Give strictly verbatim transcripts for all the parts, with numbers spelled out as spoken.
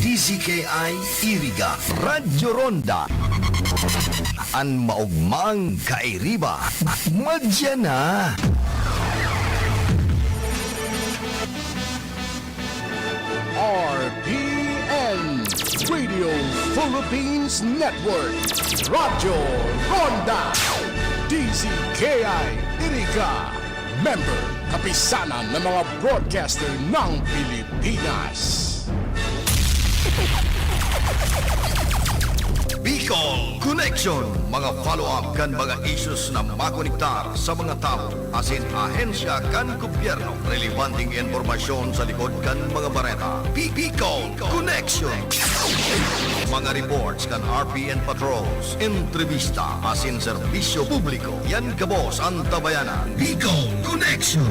D Z K I Iriga, Radyo Ronda. An maogmang kairiba, madya na. R P N, Radio Philippines Network, Radyo Ronda, D Z K I Iriga. Member, Kapisanan ng mga Broadcaster ng Pilipinas. Bicol Connection, mga follow-up kan mga issues na makonektar sa mga tawo asin ahensya kan gobyerno. Relebanteng impormasyon sa likod kan mga bareta. Bi-, Bicol Connection. Mga reports kan R P N Patrols, entrevista asin serbisyo publiko. Yan gabos an tabayanan. Bicol Connection.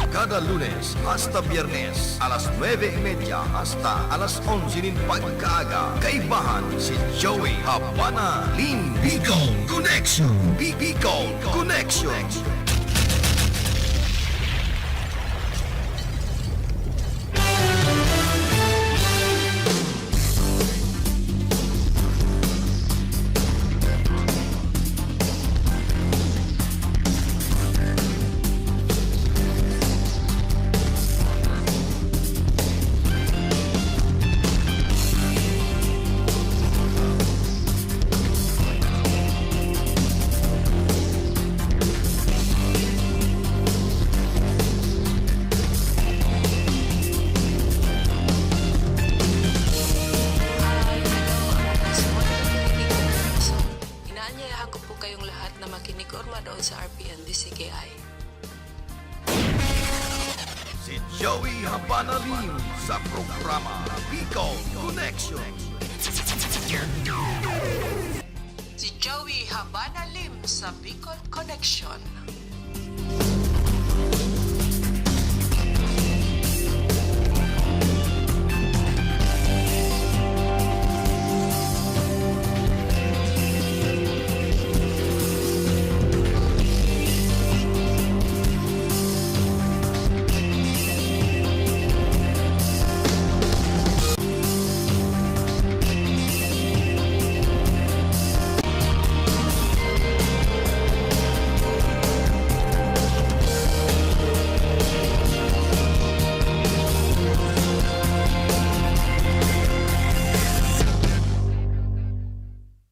Kada Lunes hasta Biyernes, alas nuebe y media hasta alas onse nin pagkaaga, kaibahan si Joey Habana Lim. Bicol Connection. Bi-, Bicol Connection. Inaanyayahan ko po kayong lahat na makinig or manood sa R P N D C K I. Si Joey Habana Lim sa programa Bicol Connection. Si Joey Habana Lim sa Bicol Connection.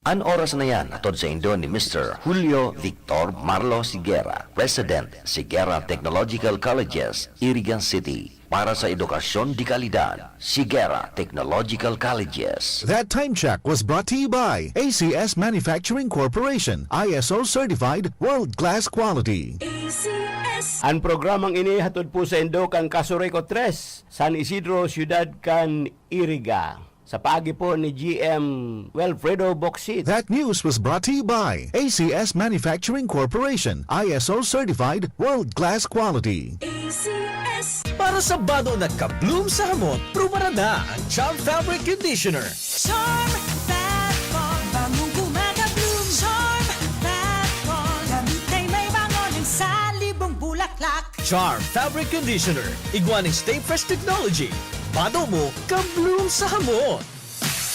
An oras na yan hatod saindo ni Mister Julio Victor Marlo Siguera, President, Siguera Technological Colleges, Iriga City. Para sa edukasyon de kalidad, Siguera Technological Colleges. That time check was brought to you by A C S Manufacturing Corporation, I S O certified, world-class quality. A C S. An programang ini hatod po saindo kan Casureco tres, San Isidro, Siyudad kan Iriga. Sa paagi po ni G M Wilfredo Bocsit. That news was brought to you by A C S Manufacturing Corporation, I S O certified, world-class quality. A C S. Para sa bado na ka-bloom sa hamot, prubaran na ang Charm Fabric Conditioner. Charm Fat Ball, bangong kumaka-bloom. Charm Fat Ball, damit ay may bango ng salibong bulaklak. Charm Fabric Conditioner, igwa nin Stay Fresh Technology. Bado mo, ka-bloom sa hamot.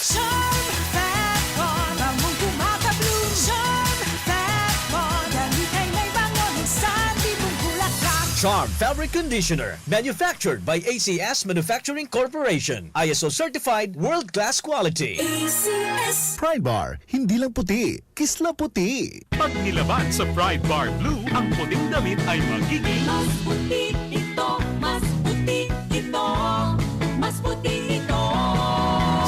Charm Fat Ball, bangong kumaka-bloom. Charm Fat Ball, damit ay may bango ng salibong bulaklak. Charm Fabric Conditioner, manufactured by A C S Manufacturing Corporation, I S O certified, world-class quality. A C S. Pride Bar, hindi lang puti, kisla puti. Pag nilaban sa Pride Bar Blue, ang puting damit ay magiging mas puti ito, mas puti ito, mas puti ito.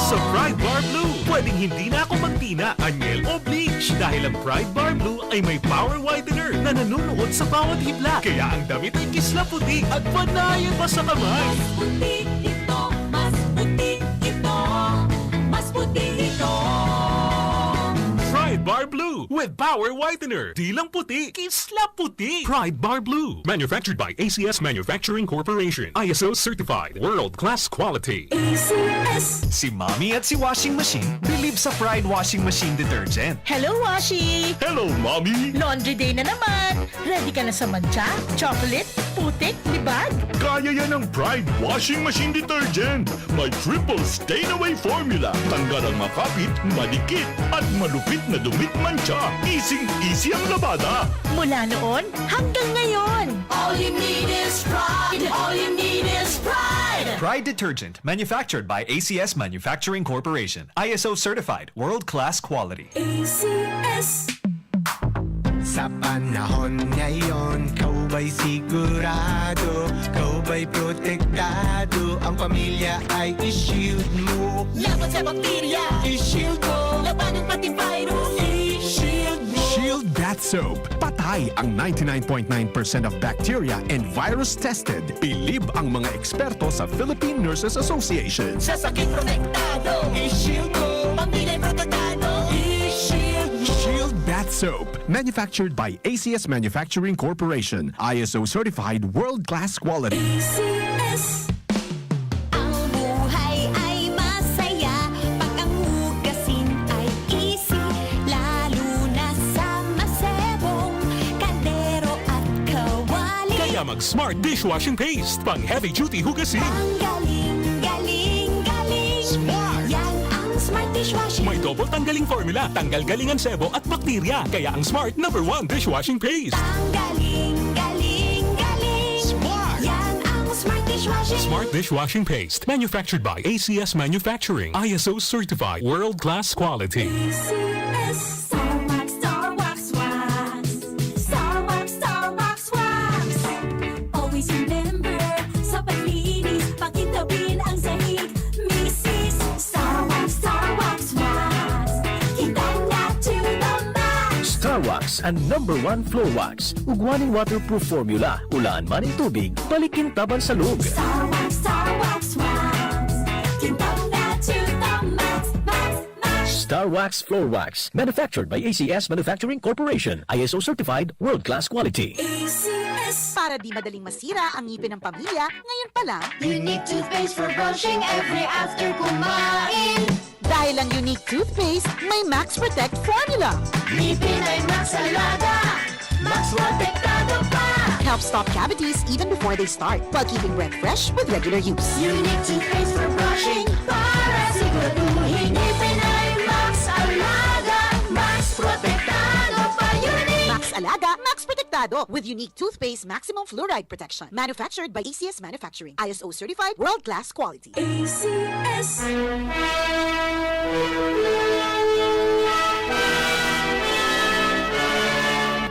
Sa Pride Bar Blue, pwedeng hindi na ako magtina, anyel o bleach dahil ang Pride Bar Blue ay may power whitener na nanunuot sa bawat hibla. Kaya ang damit ay kisla puti at panayan pa sa kamay. Mas puti ito, mas puti ito, mas puti ito. Pride Bar Blue with Power Whitener. Di lang puti, kisla puti. Pride Bar Blue. Manufactured by A C S Manufacturing Corporation. I S O certified. World class quality. A C S. Si Mommy at si Washing Machine believe sa Pride Washing Machine Detergent. Hello, Washi! Hello, Mommy! Laundry day na naman! Ready ka na sa mantsa, chocolate, Putik, libag. Kaya yan ng Pride Washing Machine Detergent. May triple stain away formula. Tanggal ang makapit, madikit, at malupit na dumi't mantsa. Easy-easy ang labada. Mula noon hanggang ngayon. All you need is Pride. All you need is Pride. Pride Detergent, manufactured by A C S Manufacturing Corporation. I S O certified, world-class quality. A C S. Sa panahon ngayon, ikaw ba'y sigurado? Ikaw ba'y protektado? Ang pamilya ay i-shield mo. Laban sa bakterya, i-shield mo. Labanan pati virus, i-shield mo. Shield Bath Soap. Patay ang ninety-nine point nine percent of bacteria and virus tested. Bilib ang mga eksperto sa Philippine Nurses Association. Sa sakit protektado, i-shield mo. Pamilya protektado, i-shield mo. Shield Bath Soap. Manufactured by A C S Manufacturing Corporation. I S O certified, world-class quality. A C S. Ang buhay ay masaya pag ang hugasin ay easy, lalo na sa masebong kaldero at kawali. Kaya mag Smart Dishwashing Paste, pang heavy duty hugasin. Ang galing, galing, galing. Smart! Yan ang Smart Dishwashing. May double tanggaling formula, tanggal galing ang sebo at bakterya. Kaya ang Smart number one dishwashing paste. Ang galing, galing, galing. Smart! Yan ang Smart Dishwashing. Smart Dishwashing Paste, manufactured by A C S Manufacturing, I S O certified, world-class quality. A C S. Star Wax, Star Wax, Wax. Star Wax, Star Wax, Wax. Always remember, sa paglinis, pakintabin ang sahig. Misis, Star Wax, Star Wax, Wax. Kintang na to the max. Star Wax, ang number one floor wax. Ugwa nin waterproof formula. Ulaan man nin tubig, balik kintaban sa log. Star Wax, Star Wax, Wax. Kintang na to the max, max, max. Star Wax Floor Wax, manufactured by A C S Manufacturing Corporation, I S O certified, world-class quality. A C S. Para di madaling masira ang ngipin ng pamilya, ngayon pa lang. Unique toothpaste for brushing every after kumain. Dahil ang Unique Toothpaste may Max Protect Formula. Ngipin ay Max Alaga, Max Protektado pa. Helps stop cavities even before they start, while keeping breath fresh with regular use. Unique toothpaste for brushing para siguraduhin ngipin ay Max Alaga, Max Protektado pa. Unique! Max Alaga, Max Protektado, with Unique Toothpaste Maximum Fluoride Protection. Manufactured by A C S Manufacturing. I S O certified, world-class quality. A C S.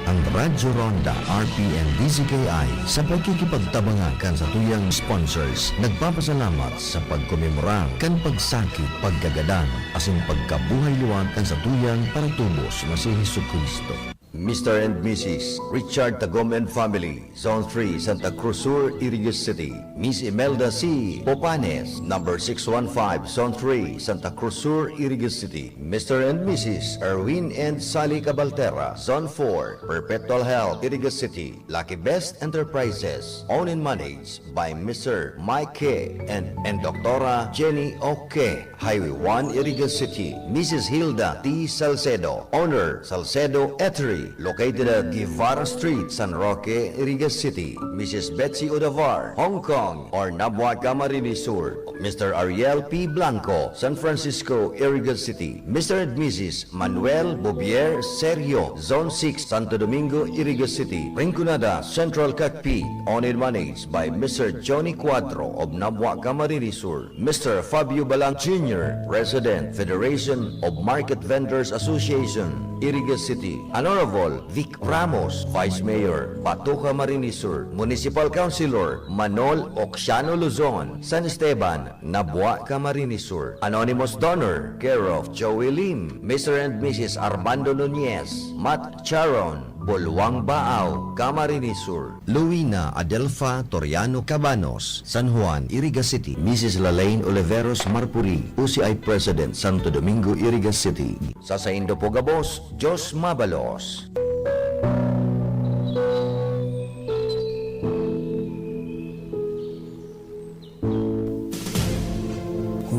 Ang Radyo Ronda, R P N D Z K I, sa pakikipagtabangan kan satuyang sponsors, nagpapasalamat sa pagkomemora kan pagsakit, pagkagadan, asin pagkabuhay liwat kan satuyang paratubos na si Jesu-Cristo. Mister and Missus Richard Tagom and family, Zone three, Santa Cruz Sur, Iriga City. Miss Imelda C. Popanes, number six one five, Zone three, Santa Cruz Sur, Iriga City. Mister and Missus Erwin and Sally Cabaltera, Zone four, Perpetual Health, Iriga City. Lucky Best Enterprises, owned and managed by Mister Mike K. and, and Doktora Jenny O K. Highway one, Iriga City. Missus Hilda T. Salcedo, owner, Salcedo Eatery, located at Guevara Street, San Roque, Iriga City. Missus Betsy Odavar, Hong Kong, or Nabua, Camarines Sur. Mister Ariel P. Blanco, San Francisco, Iriga City. Mister and Missus Manuel Bobier Serio, Zone six, Santo Domingo, Iriga City. Rinconada, Central Cacpi, owned and managed by Mister Johnny Cuadro of Nabua, Camarines Sur. Mister Fabio Balang Junior, President, Federation of Market Vendors Association, Iriga City. Honorable Vic Ramos, Vice Mayor, Batoka, Camarines Sur. Municipal Councilor Manol Oxiano Luzon, San Esteban, Nabua, Camarines Sur. Anonymous Donor, care of Joey Lim, Mister and Missus Armando Nunez, Matt Charon, Buluang Baaw, Camarines Sur. Luina Adelfa Toriano Cabanos, San Juan, Iriga City. Missus Lalaine Oliveros Marpuri, O C I President, Santo Domingo, Iriga City. Sa saindo po gabos, Diyos mabalos.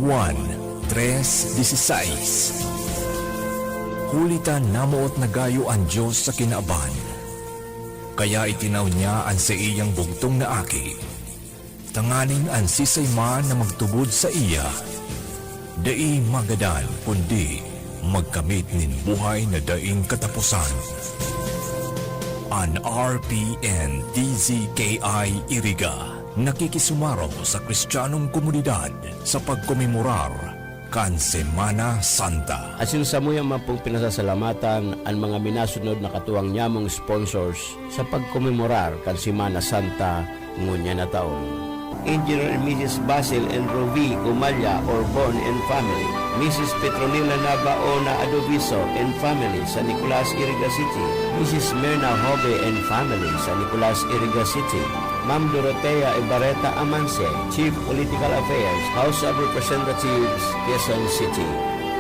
Juan tres dieciséis. Huli ta namoot na gayo an Dios sa kinaban. Kaya itinaw niya an saiyang bugtong na aki, tanganing an sisay man na magtubod saiya, dai magadan, kundi magkamit nin buhay na daing kataposan. An R P N D Z K I Iriga nakikisumarog sa Kristiyanong komunidad sa pagkomemorar kan Semana Santa. Asin samuyang man pong pinasasalamatan an mga minasunod na katuwang nyamong sponsors sa pagkomemorar kan Semana Santa ngunyan na taon. Engineer and Missus Basil and Rovi Gumalla Orbon and family, Missus Petronila Nabaona Adoviso and family, San Nicolas, Iriga City, Missus Mirna Hobe and family, San Nicolas, Iriga City, Ma'am Dorotea Ibarreta Amanse, Chief Political Affairs, House of Representatives, Quezon City,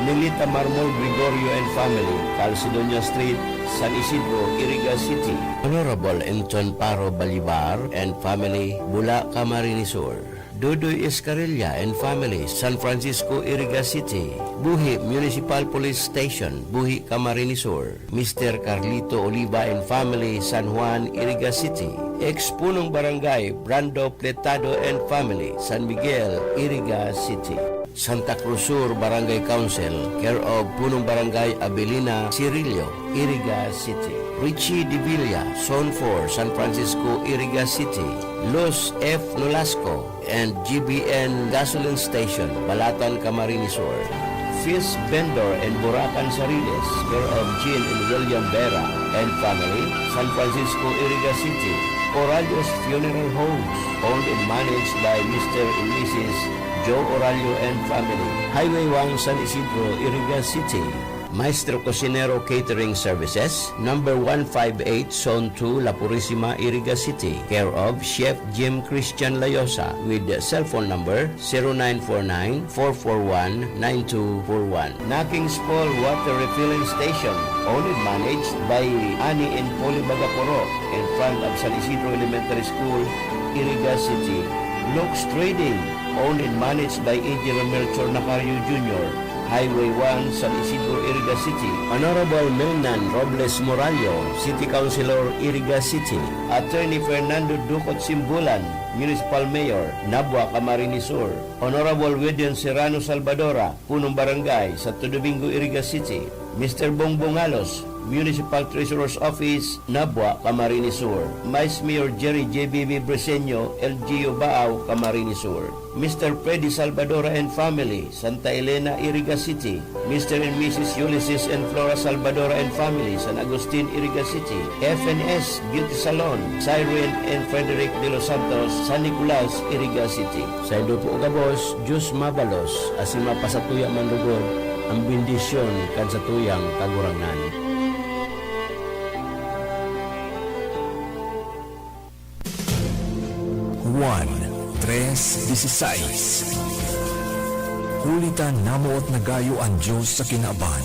Nelita Marmol Gregorio and family, Calcedonia Street, San Isidro, Iriga City, Honorable Enton Paro Balibar and family, Bula, Camarines Sur, Dudoy Escarilla and family, San Francisco, Iriga City, Buhi Municipal Police Station, Buhi, Camarines Sur, Mister Carlito Oliva and family, San Juan, Iriga City, ex punong barangay Brando Pletado and family, San Miguel, Iriga City, Santa Cruz Sur Barangay Council, care of punong barangay Abelina Cirillo, Iriga City, Richie Divilla, Zone four, San Francisco, Iriga City, Luz F Nolasco, and G B N Gasoline Station, Balatan, Camarines Sur. Fish Vendor and Burakan Sariles, care of Jean and William Vera and family, San Francisco, Iriga City. Oralios Funeral Homes, owned and managed by Mister and Missus Joe Oralio and family. Highway one, San Isidro, Iriga City. Maestro Cocinero Catering Services, number one five eight, Zone two, La Purisima, Iriga City, care of Chef Jim Christian Layosa, with cellphone number zero nine four nine, four four one, nine two four one. Naking's Fall Water Refilling Station, owned and managed by Ani and Polly Bagaporo, in front of San Isidro Elementary School, Iriga City. Looks Trading, owned and managed by Engineer Melchor Nacario Junior, Highway one, San Isidro, Iriga City. Honorable Melnan Robles Morallo, City Councilor, Iriga City. Attorney Fernando Ducot Simbulan, Municipal Mayor, Nabua, Camarines Sur. Honorable William Serrano Salvadora, Punong Barangay, Santo Domingo, Iriga City. Mister Bongbong Alos, Municipal Treasurer's Office, Nabua, Camarines Sur. Vice Mayor Jerry J B B Briseño, L G U Baao, Camarines Sur. Mister Freddy Salvadora and family, Santa Elena, Iriga City. Mister and Missus Ulysses and Flora Salvadora and family, San Agustin, Iriga City. F N S Beauty Salon, Cyrene and Frederick De Los Santos, San Nicolas, Iriga City. Saindo po gabos, Diyos mabalos, asin mapasatuya man lugod an bendisyon kan satuyang Kagurangnan. Juan tres dieciséis. Huli ta namoot na gayo an Dios sa kinaban,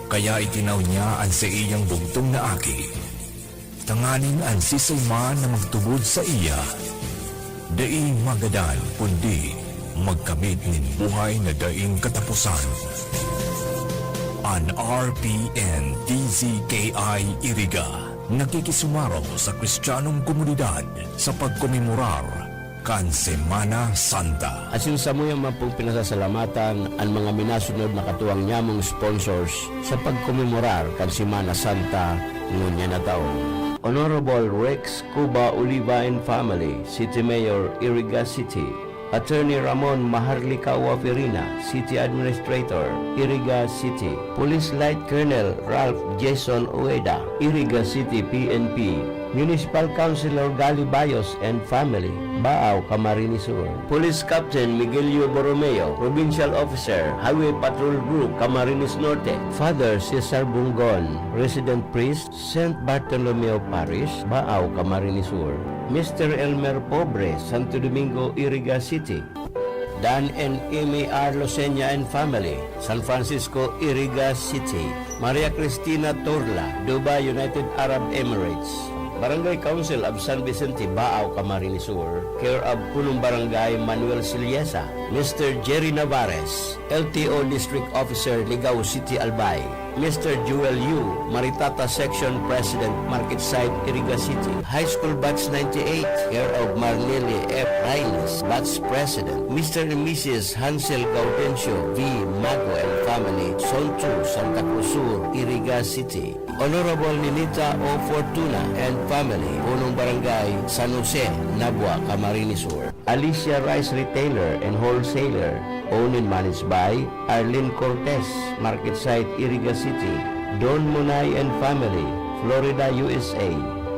kaya itinaw niya an saiyang bugtong na Aki, tanganing an siisay man na magtubod saiya, dai magadan, kundi magkamit nin buhay na daing kataposan. An R P N D Z K I Iriga nakikisumarog sa Kristiyanong komunidad sa pagkomemorar kan Semana Santa. Asin samuya man pong pinasasalamatan an mga minasunod na katuwang nyamong sponsors sa pagkomemorar kan Semana Santa ngunyan na taon. Honorable Rex Cuba Oliva and family, City Mayor, Iriga City. Attorney Ramon Maharlika Waferina, City Administrator, Iriga City. Police Light Colonel Ralph Jason Ueda, Iriga City P N P. Municipal Councilor Gali Bayos and family, Baao, Camarines Sur. Police Captain Miguelio Borromeo, Provincial Officer, Highway Patrol Group, Camarines Norte. Father Cesar Bungon, Resident Priest, Saint Bartolomeo Parish, Baao, Camarines Sur. Mister Elmer Pobre, Santo Domingo, Iriga City. Dan and Amy R. Lucena and family, San Francisco, Iriga City. Maria Cristina Torla, Dubai, United Arab Emirates. Barangay Council of San Vicente, Baao, Camarines Sur, care of Punong Barangay Manuel Siliesa, Mister Jerry Navarez, L T O District Officer, Ligao City, Albay. Mister Joel Yu, Maritata Section President, Market Site, Iriga City. High School Batch ninety-eight, care of Marneli F. Reynes, Batch President. Mister and Missus Hansel Gaudencio V. Mago and family, Zone two, Santa Cruz Sur, Iriga City. Honorable Ninita O. Fortuna and family, Punong Barangay, San Jose, Nabua, Camarines Sur. Alicia Rice Retailer and Wholesaler, owned and managed by Arlene Cortez, Market Site, Iriga City. Don Monay and family, Florida, U S A.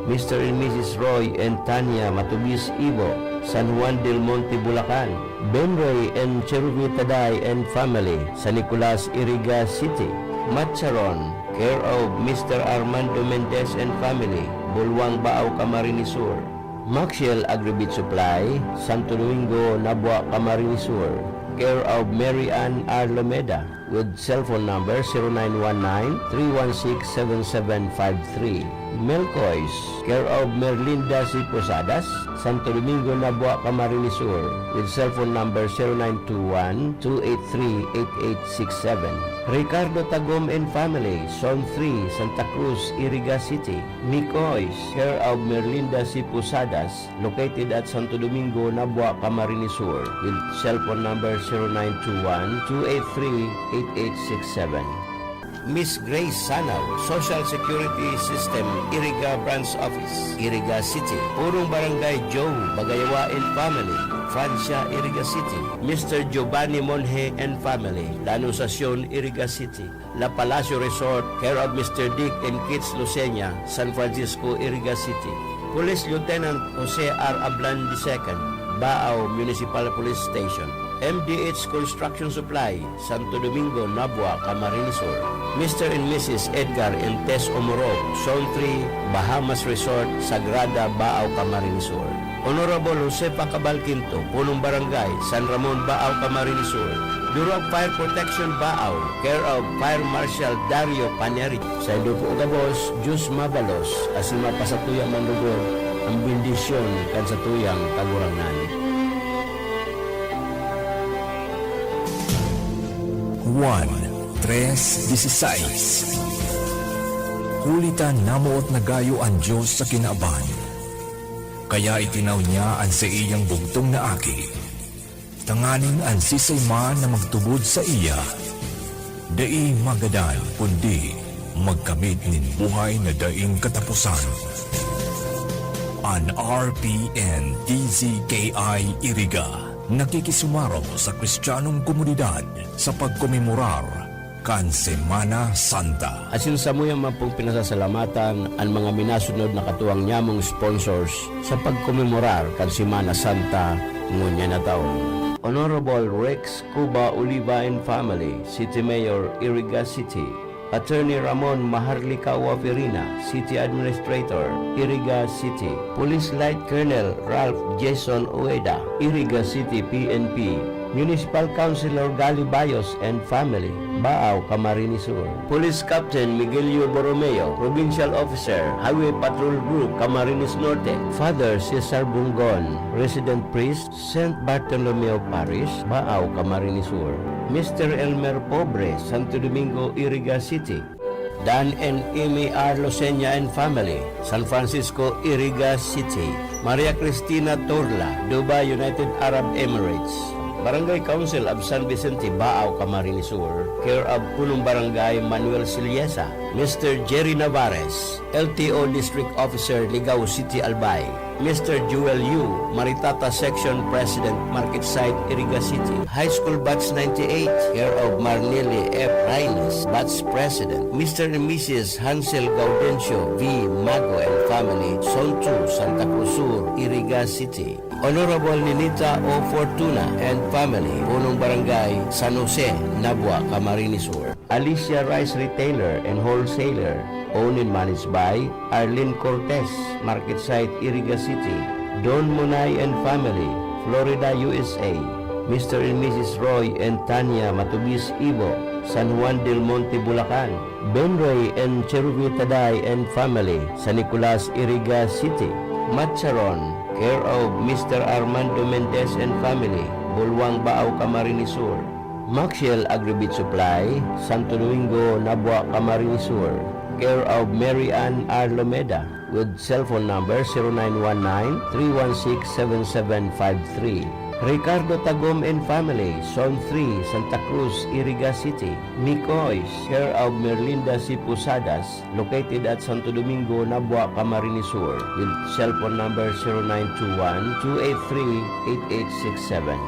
Mister and Missus Roy and Tanya Matubis Ibo, San Juan del Monte, Bulacan. Benroy and Cherubita Day and family, San Nicolas, Iriga City. Matcharon, care of Mister Armando Mendez and family, Bulwang, Baao, Camarines Sur. Maxiel Agribeef Supply, Santo Domingo, Nabua, Camarines Sur, care of Mary Ann R. Lomeda, with cellphone number zero nine one nine, three one six, seven seven five three. Melcois, care of Merlinda C. Posadas, Santo Domingo, Nabua, Camarines Sur, with cellphone number zero nine two one, two eight three, eight eight six seven. Ricardo Tagom and family, Zone three, Santa Cruz, Iriga City. Mikois, care of Merlinda C. Posadas, located at Santo Domingo, Nabua, Camarines Sur, with cellphone number zero nine two one, two eight three, eight eight six seven. Miss Grace Sanaw, Social Security System, Iriga Branch Office, Iriga City. Purong Barangay Joe Bagayawa and family, Francia, Iriga City. Mister Giovanni Monje and family, La Anunciacion, Iriga City. La Palacio Resort, care of Mister Dick and Kids Lucena, San Francisco, Iriga City. Police Lieutenant Jose R. Ablan the second, Baao Municipal Police Station. M D H Construction Supply, Santo Domingo, Nabua, Camarines Sur. Mister and Missus Edgar and Tess Omorog, Zone three, Bahamas Resort, Sagrada, Baao, Camarines Sur. Honorable Josefa Cabal Quinto, Punong Barangay, San Ramon, Baao, Camarines Sur. Bureau of Fire Protection, Baao, care of Fire Marshal Dario Paneri. Saindo po gabos, Diyos mabalos, asin mapasatuya man lugod an bendisyon kan satuyang Kagurangnan. Juan tres dieciséis. Huli ta namoot na gayo an Dios sa kinaban, kaya itinaw niya an saiyang bugtong na Aki, tanganing an siisay man na magtubod saiya, dai magadan, kundi magkamit nin buhay na daing kataposan. An R P N D Z K I Iriga nakikisumarong sa Kristiyanong komunidad sa pagkomemorar kan Semana Santa. Asin samuya man pong pinasasalamatan an mga minasunod na katuwang nyamong sponsors sa pagkomemorar kan Semana Santa ngunyan na taon. Honorable Rex Cuba Oliva and family, City Mayor, Iriga City. Attorney Ramon Maharlika Waferina, City Administrator, Iriga City. Police Light Colonel Ralph Jason Ueda, Iriga City P N P. Municipal Councilor Gali Bayos and family, Baao, Camarines Sur. Police Captain Miguelio Borromeo, Provincial Officer, Highway Patrol Group, Camarines Norte. Father Cesar Bungon, Resident Priest, Saint Bartholomew Parish, Baao, Camarines Sur. Mister Elmer Pobre, Santo Domingo, Iriga City. Dan and Amy R. Lucena and family, San Francisco, Iriga City. Maria Cristina Torla, Dubai, United Arab Emirates. Barangay Council of San Vicente, Baao, Camarines Sur, care of Punong Barangay Manuel Siliesa. Mister Jerry Navarez, L T O District Officer, Ligao City, Albay. Mister Joel Yu, Maritata Section President, Market Site, Iriga City. High School Batch ninety-eight, care of Marneli F. Reynes, Batch President. Mister and Missus Hansel Gaudencio V. Mago and family, Zone two, Santa Cruz Sur, Iriga City. Honorable Ninita O. Fortuna and family, Punong Barangay, San Jose, Nabua, Camarines Sur. Alicia Rice Retailer and Wholesaler, owned and managed by Arlene Cortez, Market Site, Iriga City. Don Monay and family, Florida, U S A. Mister and Missus Roy and Tanya Matubis Ibo, San Juan del Monte, Bulacan. Ben Roy and Cherubita Day and family, San Nicolas, Iriga City. Matcharon, care of Mister Armando Mendez and family, Bulwang, Baao, Camarines Sur. Maxiel Agribeef Supply, Santo Domingo, Nabua, Camarines Sur, care of Mary Ann Arlomeda, with cellphone number zero nine one nine, three one six, seven seven five three. Ricardo Tagom and Family, Zone three, Santa Cruz, Iriga City. Mikoys, care of Merlinda C. Posadas, located at Santo Domingo, Nabua, Camarines Sur, with cellphone number zero nine two one, two eight three, eight eight six seven.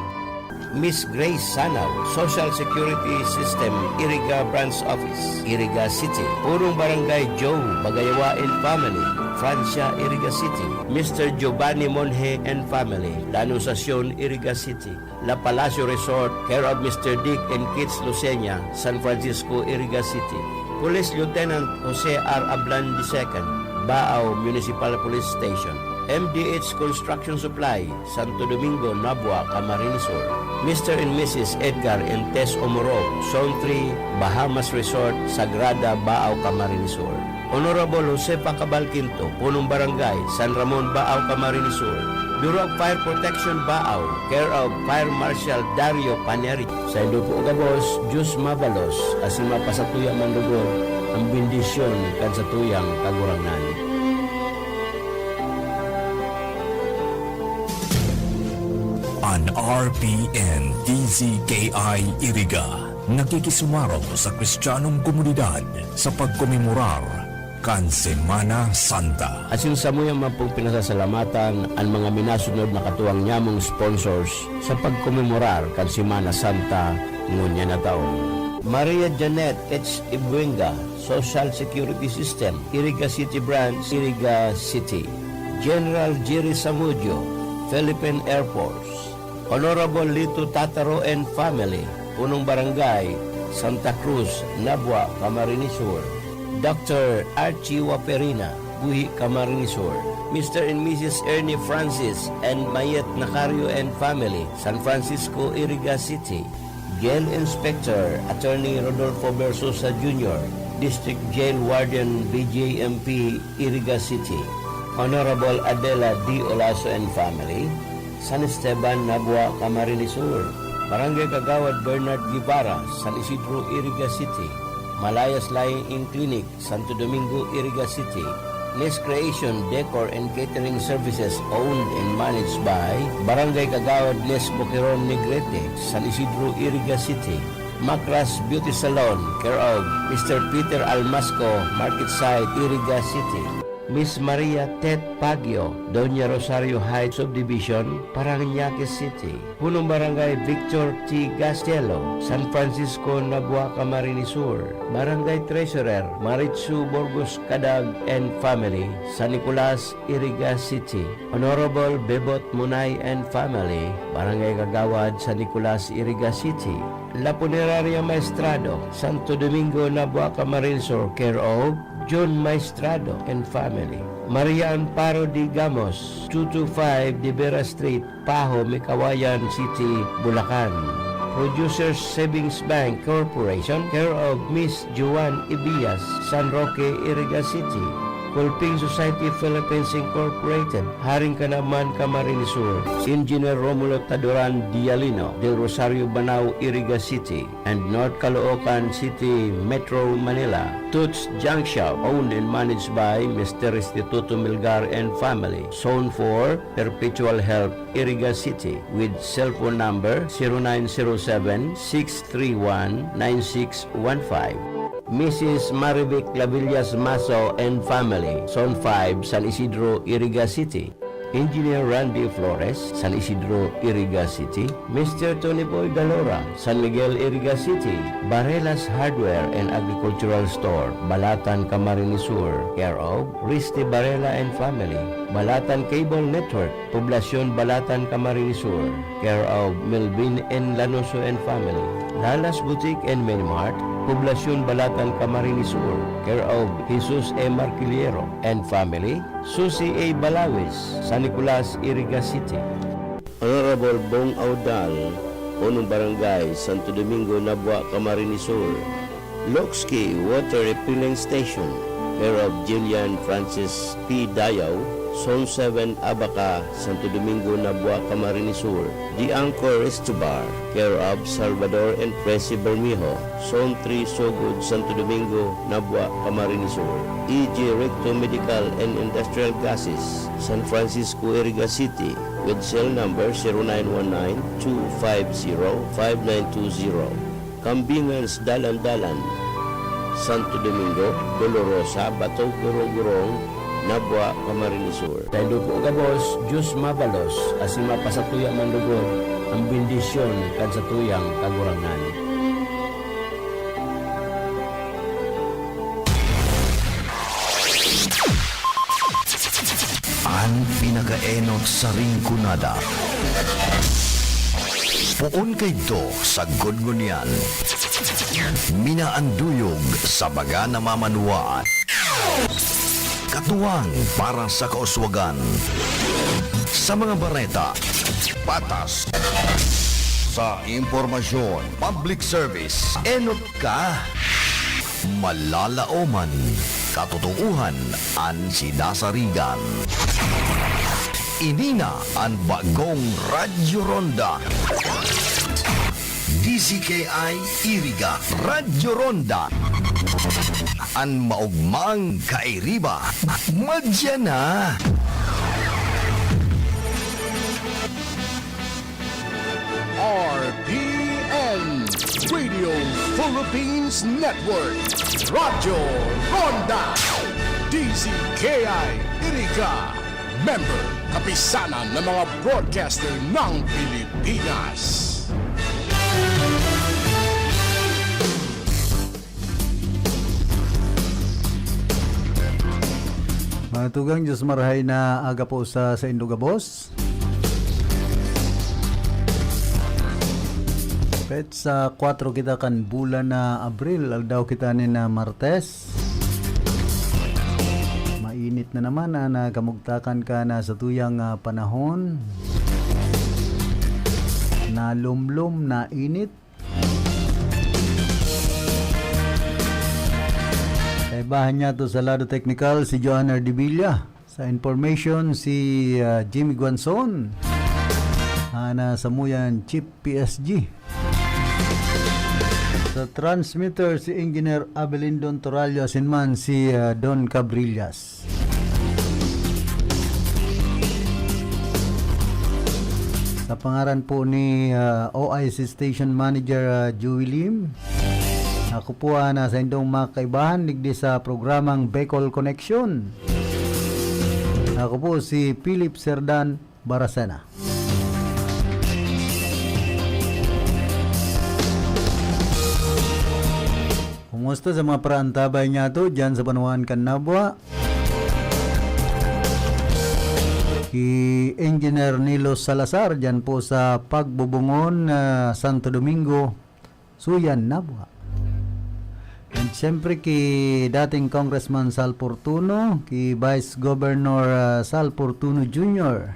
Miss Grace Sanaw, Social Security System, Iriga Branch Office, Iriga City. Punong Barangay Joe Bagayawa and Family, Francia, Iriga City. Mister Giovanni Monje and Family, La Anunciacion, Iriga City. La Palacio Resort, care of Mister Dick and Kids Lucena, San Francisco, Iriga City. Police Lieutenant Jose R. Ablan the second, Baao Municipal Police Station. M D H Construction Supply, Santo Domingo, Nabua, Camarines Sur. Mister and Missus Edgar and Tess Omorov, Zone three, Bahamas Resort, Sagrada, Baao, Camarines Sur. Honorable Josefa Cabal Quinto, Punong Barangay, San Ramon, Baao, Camarines Sur. Bureau of Fire Protection, Baao, care of Fire Marshal Dario Paneri. Saindo po gabos, Diyos mabalos, asin mapasatuya man lugod an bendisyon kan satuyang Kagurangnan. An R P N D Z K I Iriga nakikisumarong sa Kristiyanong komunidad sa pagkomemorar kan Semana Santa. Asin samuyang man pong pinasasalamatan an mga minasunod na katuwang nyamong sponsors sa pagkomemorar kan Semana Santa ngunyan na taon. Maria Janet H. Ibuenga, Social Security System, Iriga City Branch, Iriga City. General Jerry Samudio, Philippine Air Force. Honorable Lito Tataro and family, Punong Barangay, Santa Cruz, Nabua, Camarines Sur. Doctor Archie Waperina, Buhi, Camarines Sur. Mister and Missus Ernie Francis and Mayet Nacario and family, San Francisco, Iriga City. Jail Inspector Attorney Rodolfo Versosa Junior, District Jail Warden, B J M P, Iriga City. Honorable Adela D. Olaso and family, San Esteban, Nabua, Camarines Sur. Barangay Kagawad Bernard Guevara, San Isidro, Iriga City. Malayas Lying-in Clinic, Santo Domingo, Iriga City. Nest Creation Decor and Catering Services, owned and managed by Barangay Kagawad Nest Boqueron, Negrete, San Isidro, Iriga City. Macras Beauty Salon, care of Mister Peter Almasco, Market Site, Iriga City. Miss Maria Tet Pagyo, Doña Rosario Heights Subdivision, Parañaque City. Punong Barangay Victor T. Gastielo, San Francisco, Nabua, Camarines Sur. Barangay Treasurer Maritsu Burgos Cadag and family, San Nicolas, Iriga City. Honorable Bebot Munay and family, Barangay Kagawad, San Nicolas, Iriga City. La Funeraria Maestrado, Santo Domingo, Nabua, Camarines Sur, care of John Maestrado and family. Maria Amparo de Gamos, two two five De Vera Street, Pajo, Micawayan City, Bulacan. Producers Savings Bank Corporation, care of Miss Joan Ibias, San Roque, Iriga City. Kulping Society Philippines Incorporated, Haring Kanaman, Camarines Sur. Engineer Romulo Taduran Dialino, Del Rosario, Banao, Iriga City, and North Caloocan City, Metro Manila. Toots Junk Shop, owned and managed by Mister Restituto Milgar and family. Zone four, Perpetual Health, Iriga City, with cellphone number zero nine zero seven, six three one, nine six one five. Missus Marivic Clavillas Maso and family, Zone five, San Isidro, Iriga City. Engineer Randy Flores, San Isidro, Iriga City. Mister Tony Boy Galora, San Miguel, Iriga City. Barelas Hardware and Agricultural Store, Balatan, Camarines Sur, care of Risty Barela and family. Balatan Cable Network, Poblacion Balatan, Camarines Sur, care of Melvin N. Lanoso and family. Lalas Boutique and Mini Mart, Poblacion Balatan, Camarines Sur, care of Jesus E. Marquillero and family. Susi A. Balawis, San Nicolas, Iriga City. Honorable Bong Audal, Punong Barangay, Santo Domingo, Nabua, Camarines Sur. Lokski Water Refilling Station, care of Jillian Francis P. Dayaw, Zone seven Abaca, Santo Domingo, Nabua, Camarines Sur. The Anchor Resto Bar, care of Salvador and Presi Bermejo. Zone three Sogod, Santo Domingo, Nabua, Camarines Sur. E G Recto Medical and Industrial Gases, San Francisco, Iriga City, with cell number zero nine one nine two five zero five nine two zero. Kambingan sa Dalan-dalan, Santo Domingo, Dolorosa, Bato, Gurong-gurong, Nabua, Camarines Sur. Saindo po gabos, Diyos mabalos, asin mapasatuya man lugod an bendisyon kan satuyang Kagurangnan. An pinakaenot sa Rinconada. Poon kaidto sagkod ngunyan. Minaanduyog sa baga na mamanwaan. Katuwang para sa kauswagan. Sa mga bareta, patas. Sa impormasyon, public service, enot ka. Malalaoman, katotoohan an sinasarigan. Ini na an bagong Radyo Ronda. D Z K I Iriga, Radyo Ronda. An maogmang kairiba, madya na. R P N, Radio Philippines Network, Radyo Ronda, D Z K I Iriga, member, Kapisanan ng mga Broadcaster ng Pilipinas. Mga tugang, Diyos marahay na aga po sa saindo gabos. Petsa kwatro kita kan bulan na Abril, aldaw kita nin, ah, Martes. Mainit na naman an, ah, kamugtakan kan satuyang, ah, panahon. Nalumlom, nainit. Kaibahan niya to sa lado teknikal, si Joanne Ardevilla. Sa information, si, ah, Jimmy Guanzon, ah, na samuyan Chief P S G. Sa transmitter, si Engineer Abelindon Torallo, asin man si, ah, Don Cabrillas. Sa pangaran po ni, ah, O I C Station Manager, ah, Joey Lim, ako po, ah, nasa indong mga kaibahan digdi sa programang Bicol Connection. Ako po si Philip Serdan Baracena. Kumusta sa mga paraantabay niyato dyan sa banwaan kan Nabua? Ki Engineer Nilo Salazar dyan po sa Pagbubungon, ah, Santo Domingo, Suyan, Nabua. And siyempre ki dating Congressman Sal Fortuno, ki Vice Governor, ah, Sal Fortuno Junior,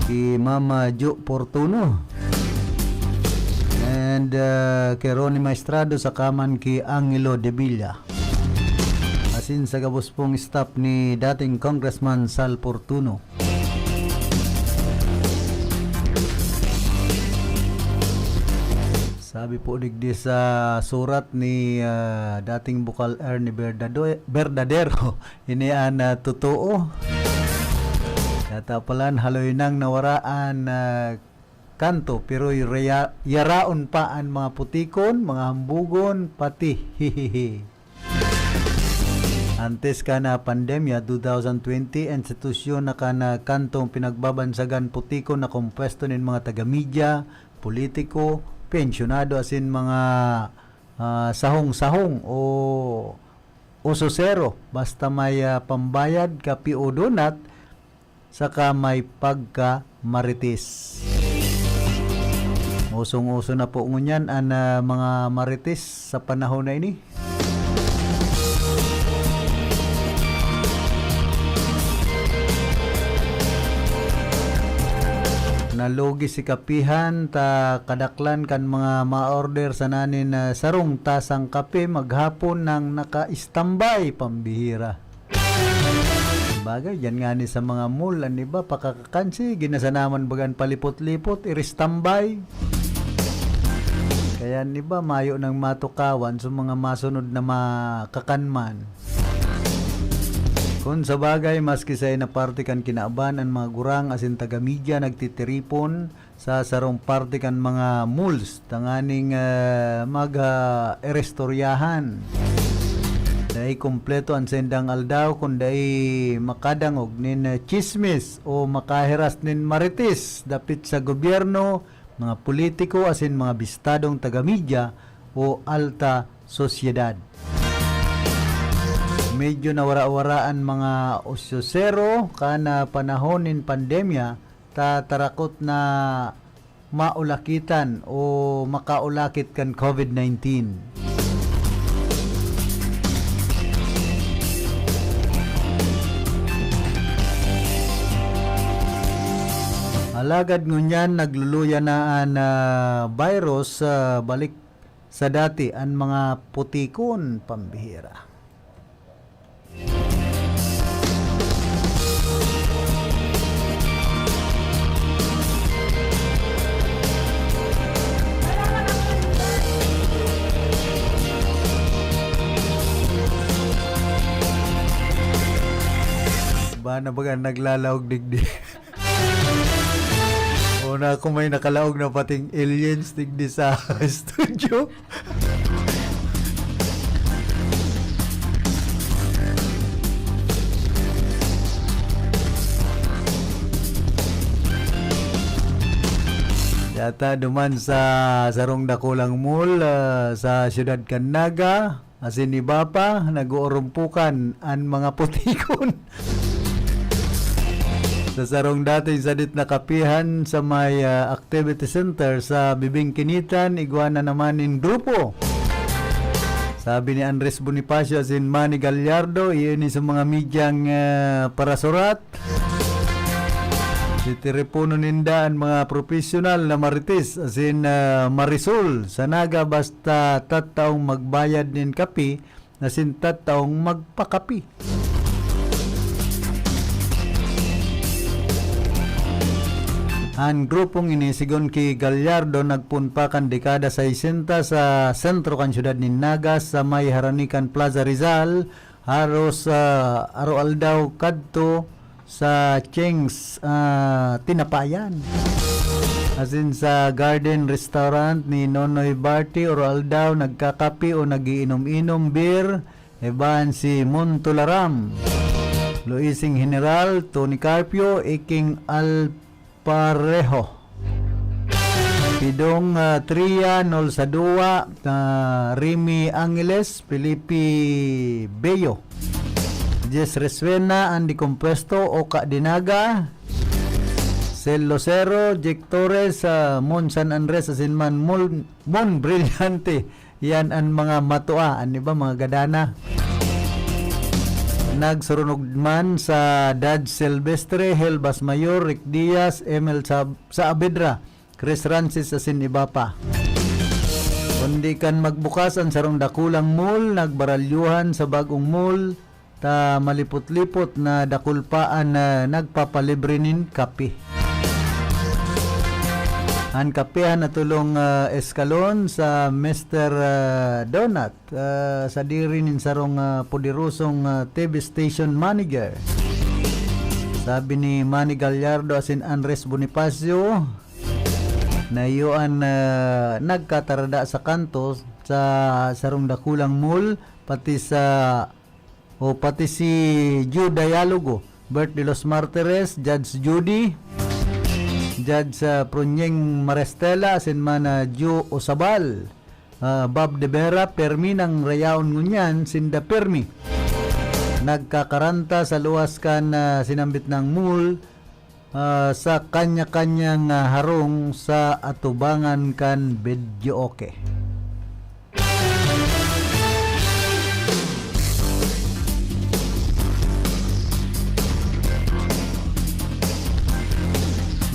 ki Mama Jo Fortuno, and, ah, ki Ronnie Maestrado saka man ki Angelo Debilla. Asin sa gabos pong staff ni dating Congressman Sal Fortuno. Sabi po digdi sa surat ni, ah, dating Bukal Ernie Verdado-, Verdadero, ini an, ah, totoo. Katapalan, haloy nang nawara an, ah, kanto, pero y-, reya-, yaraon pa an mga putikon, mga hambugon, pati. Antes kan pandemya, two thousand twenty, institusyon na kan kantong pinagbabansagan putikon na kompuesto nin mga taga-media, politiko, pensyonado asin mga, ah, sahong-sahong o usosero, basta may, ah, pambayad, kape o donut, saka may pagka-marites. Usong-uso na po ngunyan an, ah, mga marites sa panahon na ini. Nalugi si kapihan ta kadaklan kan mga ma-order sana nin, ah, sarong tasang kape maghapon nang naka-standby, pambihira. Bagay, diyan ngani sa mga mall, an iba, pakakakan, sige na sana man bagan palipot-lipot, iristambay. Kaya an iba, mayo nang matukawan sa mga masunod na makakan man. Kun sa bagay, maski sa na parte kan kinaban, an mga gurang asin taga-media nagtitiripon sa sarong parte kan mga malls tanganing, ah, mag, ah, erestoryahan. Dai kompleto an sendang aldaw kun dai makadangog nin, ah, chismis o makahiras nin marites dapit sa gobyerno, mga politiko asin mga bistadong taga-media o alta sosyedad. Medyo nawara-wara an mga osyosero kan, ah, panahon nin pandemya, ta tarakot na maulakitan o makaulakit kan COVID nineteen. Alagad ngunyan, nagluluya na an, ah, virus, ah, balik sa dati an mga putikon, pambihira. Ba na baga naglalaog digdi? O na, kung may nakalaog na pating aliens digdi sa studio. Yata duman sa sarong dakulang mall, ah, sa siyudad kan Naga, asin iba pa, nag-oorumpukan an mga putikon. Sa sarong dating sadit na kapihan sa may, ah, activity center sa Bibingkinitan, igwa na naman nin grupo. Sabi ni Andres Bonifacio asin Manny Gallardo, iyo ni sa mga medyang, ah, parasurat. Titiriponon ninda an mga profesional na marites asin, ah, marisol sa Naga basta tattaong magbayad nin kape asin tattaong magpakapi. An grupong ini, sigon ki Gallardo, nagpoon pa kan dekada saysenta sa sentro kan siyudad nin Naga, sa may harani kan Plaza Rizal, haros, ah, aroaldaw kadto sa Cheng's, ah, Tinapayan. Asin sa Garden Restaurant ni Nonoy Barty, aroaldaw nagkakape o nagiinom-inom beer, iban si Montularam, Luising General, Tony Carpio, Iking Alpareho, Pidong, ah, Tria, Nol Sadua, ah, Remy Angeles, Felipe Bello, Jess Resuena, Andy Compuesto, Oka Dinaga, Sel Lucero, Jake Torres, ah, Mon San Andres, asin man Mon, Mon Brillante. Yan an mga matua, an iba mga gadana. Nagsurunog man sa Dad Silvestre, Helbas Mayor, Rick Diaz, Emil Sa-, Saavedra, Chris Francis asin iba pa. Kundi kan magbukas an sarong dakulang mall, nagbaralyuhan sa bag-ong mall, ta malipot-lipot na dakul pa an, ah, nagpapalibre nin kape. An kapehan natulong, ah, eskalon sa Mister, ah, Donut, ah, sadiri nin sarong, ah, poderosong, ah, T V station manager. Sabi ni Manny Gallardo asin Andres Bonifacio, na iyo an, ah, nagkatarada sa kanto sa sarong dakulang mall, pati sa o pati si Joe Dialogo, Bert de los Martires, Judge Judy, Judge, ah, Pronyeng Marestela, asin man, ah, Joe Osabal, ah, Bob de Vera, permi nang rayaon ngunyan, sinda permi nagkakaranta sa luwas kan, ah, sinambit nang mall, ah, sa kanya-kanyang, ah, harong sa atubangan kan videoke.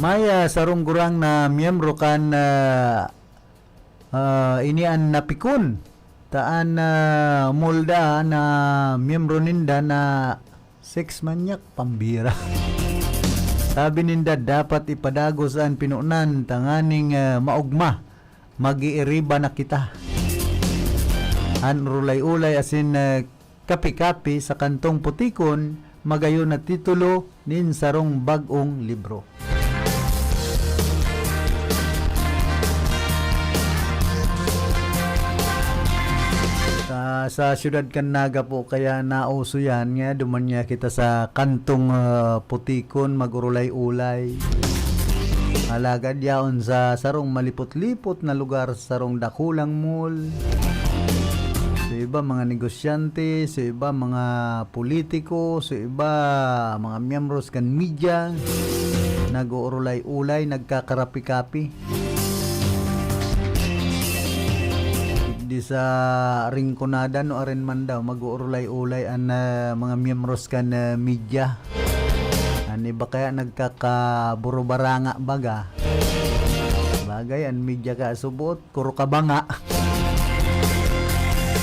May, ah, sarong gurang na miyembro kan, ah, ah, ini an napikon. Ta an, ah, mall da na miyembro ninda na Sex manyak, pambira. Sabi ninda, dapat ipadagos an pinunan tanganing, ah, maogma. Mag-iiriba na kita. An urulay-ulay asin, ah, kapi-kapi sa kantong putikon, magayon na titulo nin sarong bag-ong libro. Sa, sa siyudad kan Naga po, kaya nauso yan. Nga, duman niya kita sa kantong, ah, putikon, mag-urulay-ulay. Alagad yaon sa sarong malipot-lipot na lugar, sa sarong dakulang mall. Sa iba, mga negosyante, sa iba, mga politiko, sa iba, mga miyembros kan media, nag-uurulay-ulay, nagkakarapi-kapi. Di sa Rinconada, no, aren man daw, mag-uurulay-ulay an, ah, mga miyembros kan, ah, media. An iba kaya nagkakaburubaranga baga. Bagay, an media ka subot, kuro ka banga.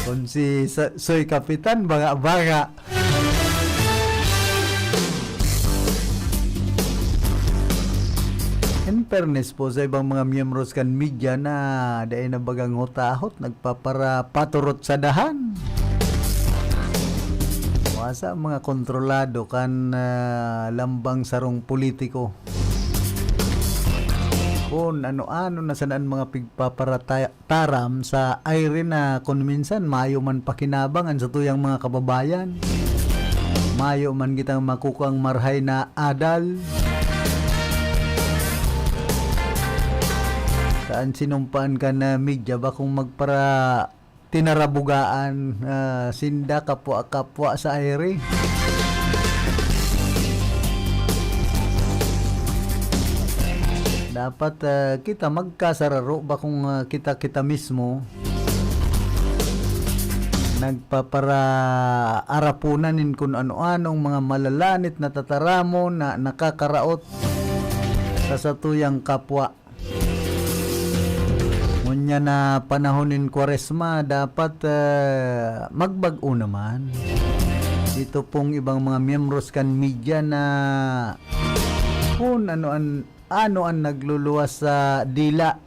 Kung si Sa-, Soy Kapitan, banga-banga. In fairness po sa ibang mga miyembros kan media na dai na bagang hutahot, nagpaparapaturot sa dahan. Wasa mga kontrolado kan, ah, lambang sarong politiko. Kun ano-ano na sana an mga pigpaparata-, taram sa Irene na kun minsan mayo man pakinabang an satuyang mga kababayan. Mayo man kitang makukuang marhay na adal. Saan sinumpaan kan, ah, media bakong magpara-, tinarabugaan, ah, sinda kapwa-kapwa sa Irene. Dapat, ah, kita magkasararo ba kung, ah, kita-kita mismo nagpaparaarapunan nin kun ano-anong mga malalanit na tataramon na nakakaraot sa satuyang kapwa. Ngunyan na panahon nin Kwaresma, dapat, ah, magbag-o naman. Ito pong ibang mga miyembros kan media na kun ano an, ano an nagluluwas sa dila.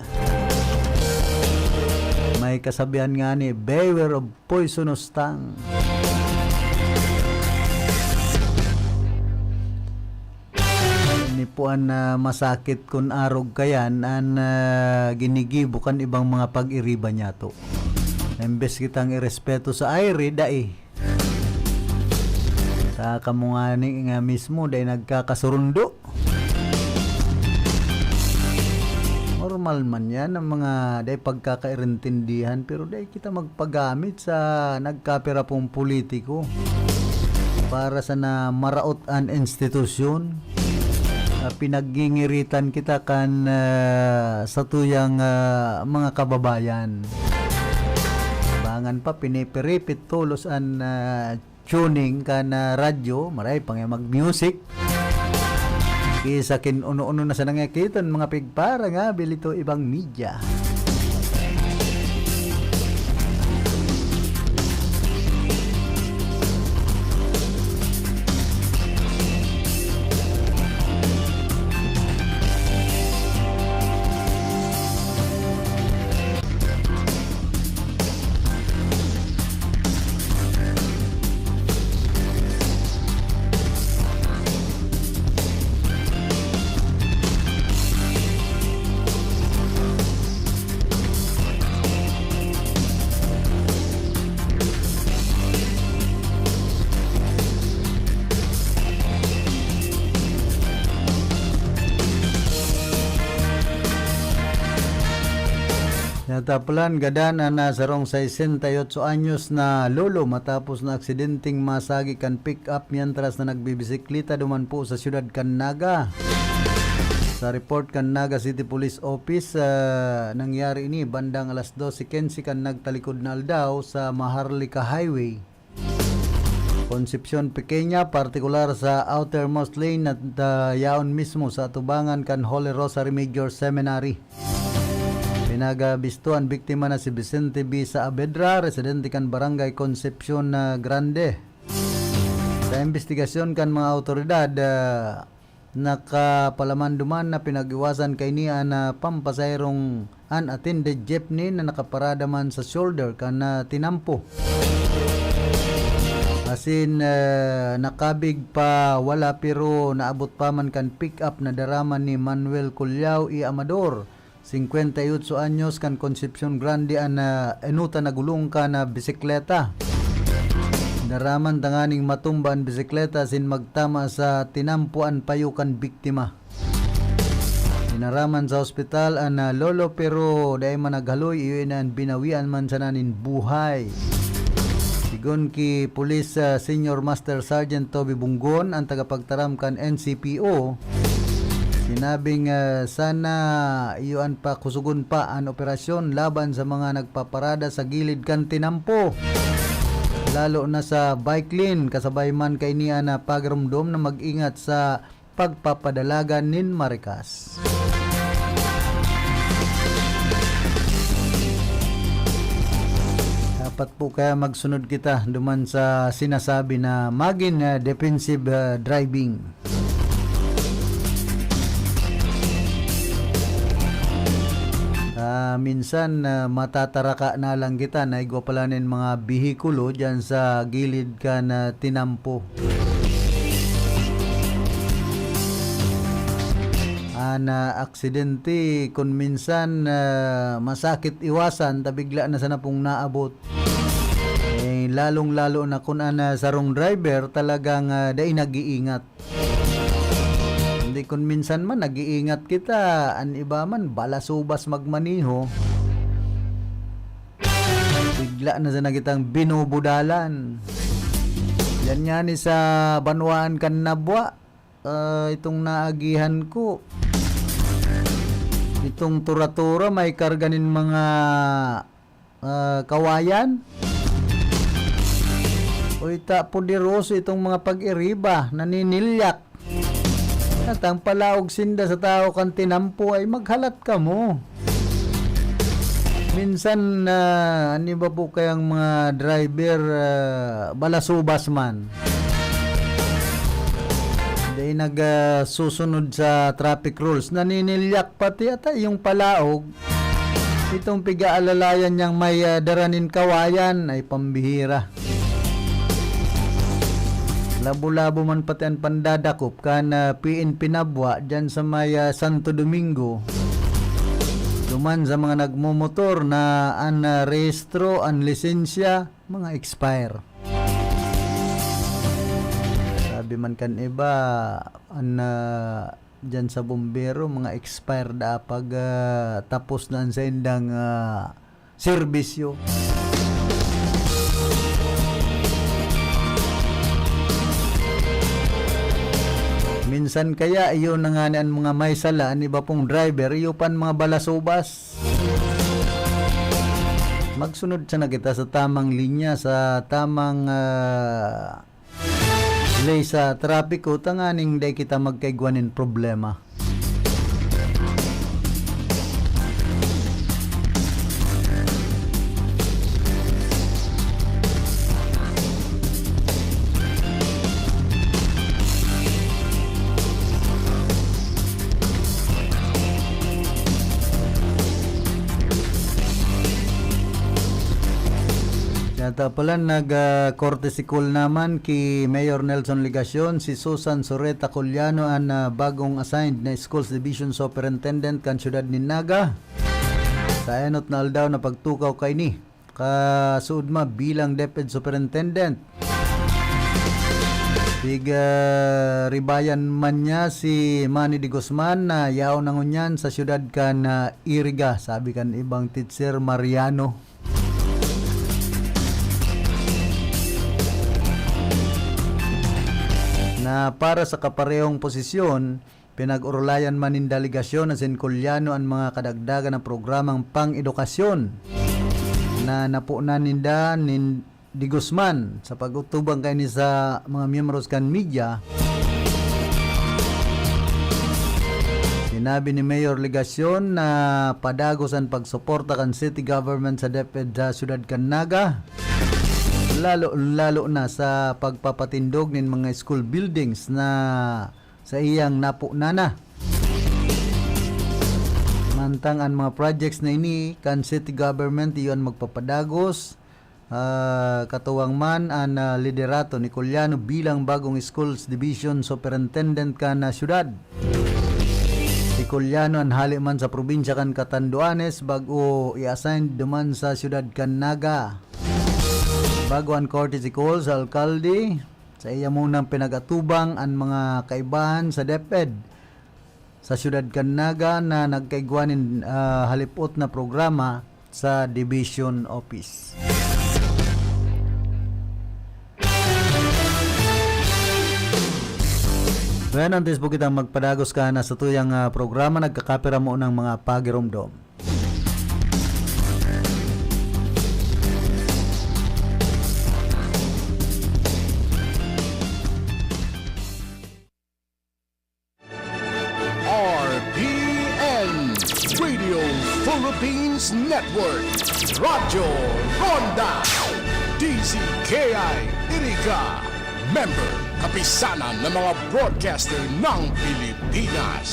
May kasabihan ngani, "Beware of poisonous tongue." Ini po an, ah, masakit kun arog kayan an, ah, ginigibo kan ibang mga pag-iriba niyato. Imbes kitang irespeto sa Irene, dai. Sa kamo ngani nga mismo, dai nagkakasurundo. Normal man yan, ang mga dai pagkakairintindihan, pero dai kita magpagamit sa nagkapira pong politiko para sana maraot an institusyon. Ah, pinaggingiritan kita kan, ah, satuyang, ah, mga kababayan. Bangan pa, pinipiripit tolos an, ah, tuning kan, ah, radyo, maray pa nga mag-music. Ki sa kin-uno-uno na sana nga kiton, mga pigpara nga bilito ibang media. Natapalan gadan an, ah, sarong sesenta y ocho anyos na lolo matapos na aksidenteng masagi kan pick-up mientras na nagbibisikleta duman po sa siyudad kan Naga. Sa report kan Naga City Police Office, ah, nangyari ini bandang alas dose quince kan nagtalikod na aldaw sa Maharlika Highway, Concepcion Pequeña, partikular sa outermost lane na, ah, yaon mismo sa atubangan kan Holy Rosary Major Seminary. Pinagabisto an biktima na si Vicente B. Saavedra, residente kan Barangay Concepcion, ah, Grande. Sa Imbestigasyon kan mga awtoridad, ah, nakapalaman duman na pinag-iwasan kaini an, ah, pampasaherong unattended jeepney na nakaparada man sa shoulder kan, ah, tinampo. Asin, ah, nakabig pa wala pero naabot pa man kan pick-up na dara man ni Manuel Culiao y Amador, singkwenta y otso anyos, kan Concepcion Grande an, ah, enuta na gulong kan, ah, bisikleta. Dara man tanganing matumba an bisikleta asin magtama sa tinampo an payo kan biktima. Dinara man sa ospital an, ah, lolo pero dai man naghaloy, iyo ini an binawian man sana nin buhay. Sigon ki Police, ah, Senior Master Sergeant Toby Bunggon, ang tagapagtaram kan N C P O, sinabing, ah, sana iyo an pakusugon pa an operasyon laban sa mga nagpaparada sa gilid kan tinampo, lalo na sa bike lane, kasabay man kaini an, ah, pagromdom na mag-ingat sa pagpapadalagan nin marikas. Dapat po kaya magsunod kita duman sa sinasabi na magin, ah, defensive, ah, driving. Ah, minsan, ah, matataraka na lang kita na igwa pala nin mga behikulo diyan sa gilid kan, ah, tinampo. An, ah, aksidente kun minsan, ah, masakit iwasan, ta bigla na sana pong naabot. Eh, lalong-lalo na kun an, ah, sarong driver talagang, ah, dai nag-iingat. Hindi, kun minsan man nag-iingat kita, an iba man balasubas magmaneho. Bigla na sana kitang binubudalan. Yan nga ni sa banwaan kan Nabua, ah, itong naagihan ko. Itong tura-tura may karga nin mga ah, kawayan. Uy, ta, poderoso itong mga pag-iriba, naninilyak. At ang palaog sinda sa tao kan tinampo ay maghalat kamo. Minsan, ah, an iba po kayang mga driver, ah, balasubas man. Dai nag, ah, susunod sa traffic rules. Naninilyak pati ata yung palaog. Itong pig-aalalayan niyang may, ah, dara nin kawayan ay pambihira. Labo-labo man pati an pandadakop kan, ah, P N P Nabua diyan sa may, ah, Santo Domingo. Duman sa mga nagmomotor na an, ah, rehistro, an lisensya, mga expire. Sabi man kan iba, an, ah, diyan sa bumbero, mga expired na pag, ah, tapos na ang saindang, ah, serbisyo. Minsan kaya, iyo na nga ni an mga may sala, an iba pong driver, iyo pa an mga balasubas. Magsunod sana kita sa tamang linya, sa tamang, ah, ley sa trapiko, tanganing dai kita magkaigwa nin problema. Yata pala nag, ah, courtesy call naman ki Mayor Nelson Legacion, si Susan Soreta Culiano, an, ah, bagong assigned na Schools Division Superintendent kan siyudad nin Naga. Sa enot na aldaw na pagtukaw kaini, kasuodma bilang DepEd Superintendent. Pig-, ah, ribayan man niya si Manny de Guzman na yaon na ngunyan sa siyudad kan, ah, Iriga, sabi kan ibang teacher Mariano. Na para sa kaparehong posisyon, pinag-orolayan man nin delegasyon asin Culiano an mga kadagdagan na programang pang-edukasyon na naponan ninda nin de Guzman. Sa pag-atubang kaini sa mga miyembros kan media, sinabi ni Mayor Legacion na padagos an pagsuporta kan city government sa DepEd sa siyudad kan Naga, lalo, lalo na sa pagpapatindog nin mga school buildings na sa iyang napo na na. Mantang an mga projects na ini kan city government iyo an magpapadagos, ah, katuwang man an, ah, liderato ni Culiano bilang bagong Schools Division Superintendent kan, ah, syudad. Si Culiano an hale man sa probinsya kan Catanduanes, bag-o i-assign duman sa syudad kan Naga. Bago an korte si Col sa alkalde, sa iya munang pinag-atubang an mga kaibahan sa DepEd sa syudad kan Naga na nagkaigwa nin, ah, halipot na programa sa Division Office. Well, antes po kitang magpadagos ka na sa tuyang, ah, programa, nagkakapira mo ng mga pagiromdom. R P N, Radio Philippines Network, Radyo Ronda, D Z K I Iriga, member, kapisanan ng mga broadcaster ng Pilipinas.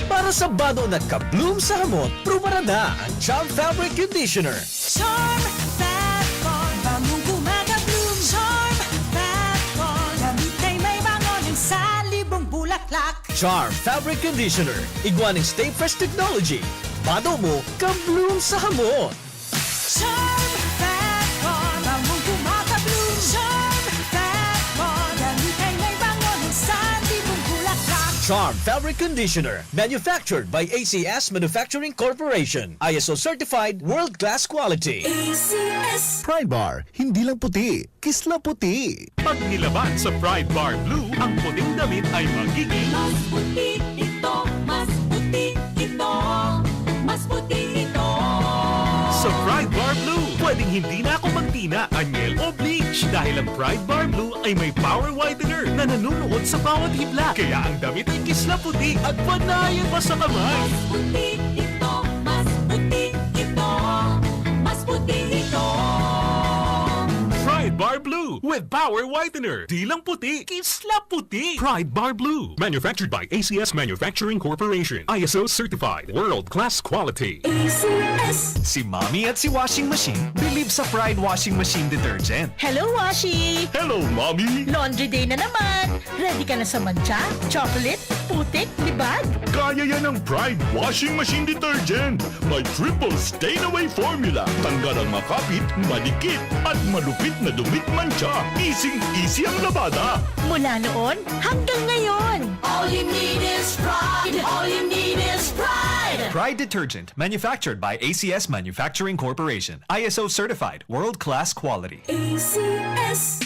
Para sa bado na ka-bloom sa hamot, prubaran na ang Charm Fabric Conditioner. Charm Fat Bar, bangong gumagabloom. Charm Fat Bar, damit ay may bango ng salibong bulaklak. Charm Fabric Conditioner, igwa ning Stay Fresh Technology. Bado mo, ka-bloom sa hamot. Charm Fat Bar, bangong gumagabloom. Charm Fat Bar, damit ay may bango ng salibong bulaklak. Charm Fabric Conditioner, manufactured by A C S Manufacturing Corporation. I S O certified, world-class quality. A C S. Pride Bar, hindi lang puti, kisla puti. Pag nilaban sa Pride Bar Blue, ang puting damit ay magiging Mas puti ito, mas puti ito, mas puti ito. Sa Pride Bar Blue, pwedeng hindi na ako magtina, anyel o bleach dahil ang Pride Bar Blue ay may power whitener na nanunuot sa bawat hibla. Kaya ang damit ay kisla puti at panayan pa sa kamay. Mas puti ito, mas puti ito, mas puti ito. Pride Bar Blue with power whitener. Di lang puti, kisla puti. Pride Bar Blue. Manufactured by A C S Manufacturing Corporation. I S O certified. World class quality. A C S. Si Mommy at si Washing Machine bilib sa Pride Washing Machine Detergent. Hello, Washi! Hello, Mommy! Laundry day na naman! Ready ka na sa mantsa, chocolate, putik, libag? Kaya yan ng Pride Washing Machine Detergent! May triple stain away formula. Tanggal ang makapit, madikit, at malupit na dumit mantsa. Easy-easy ang labada. Mula noon hanggang ngayon. All you need is Pride. All you need is Pride. Pride Detergent, manufactured by A C S Manufacturing Corporation. I S O certified, world-class quality. A C S.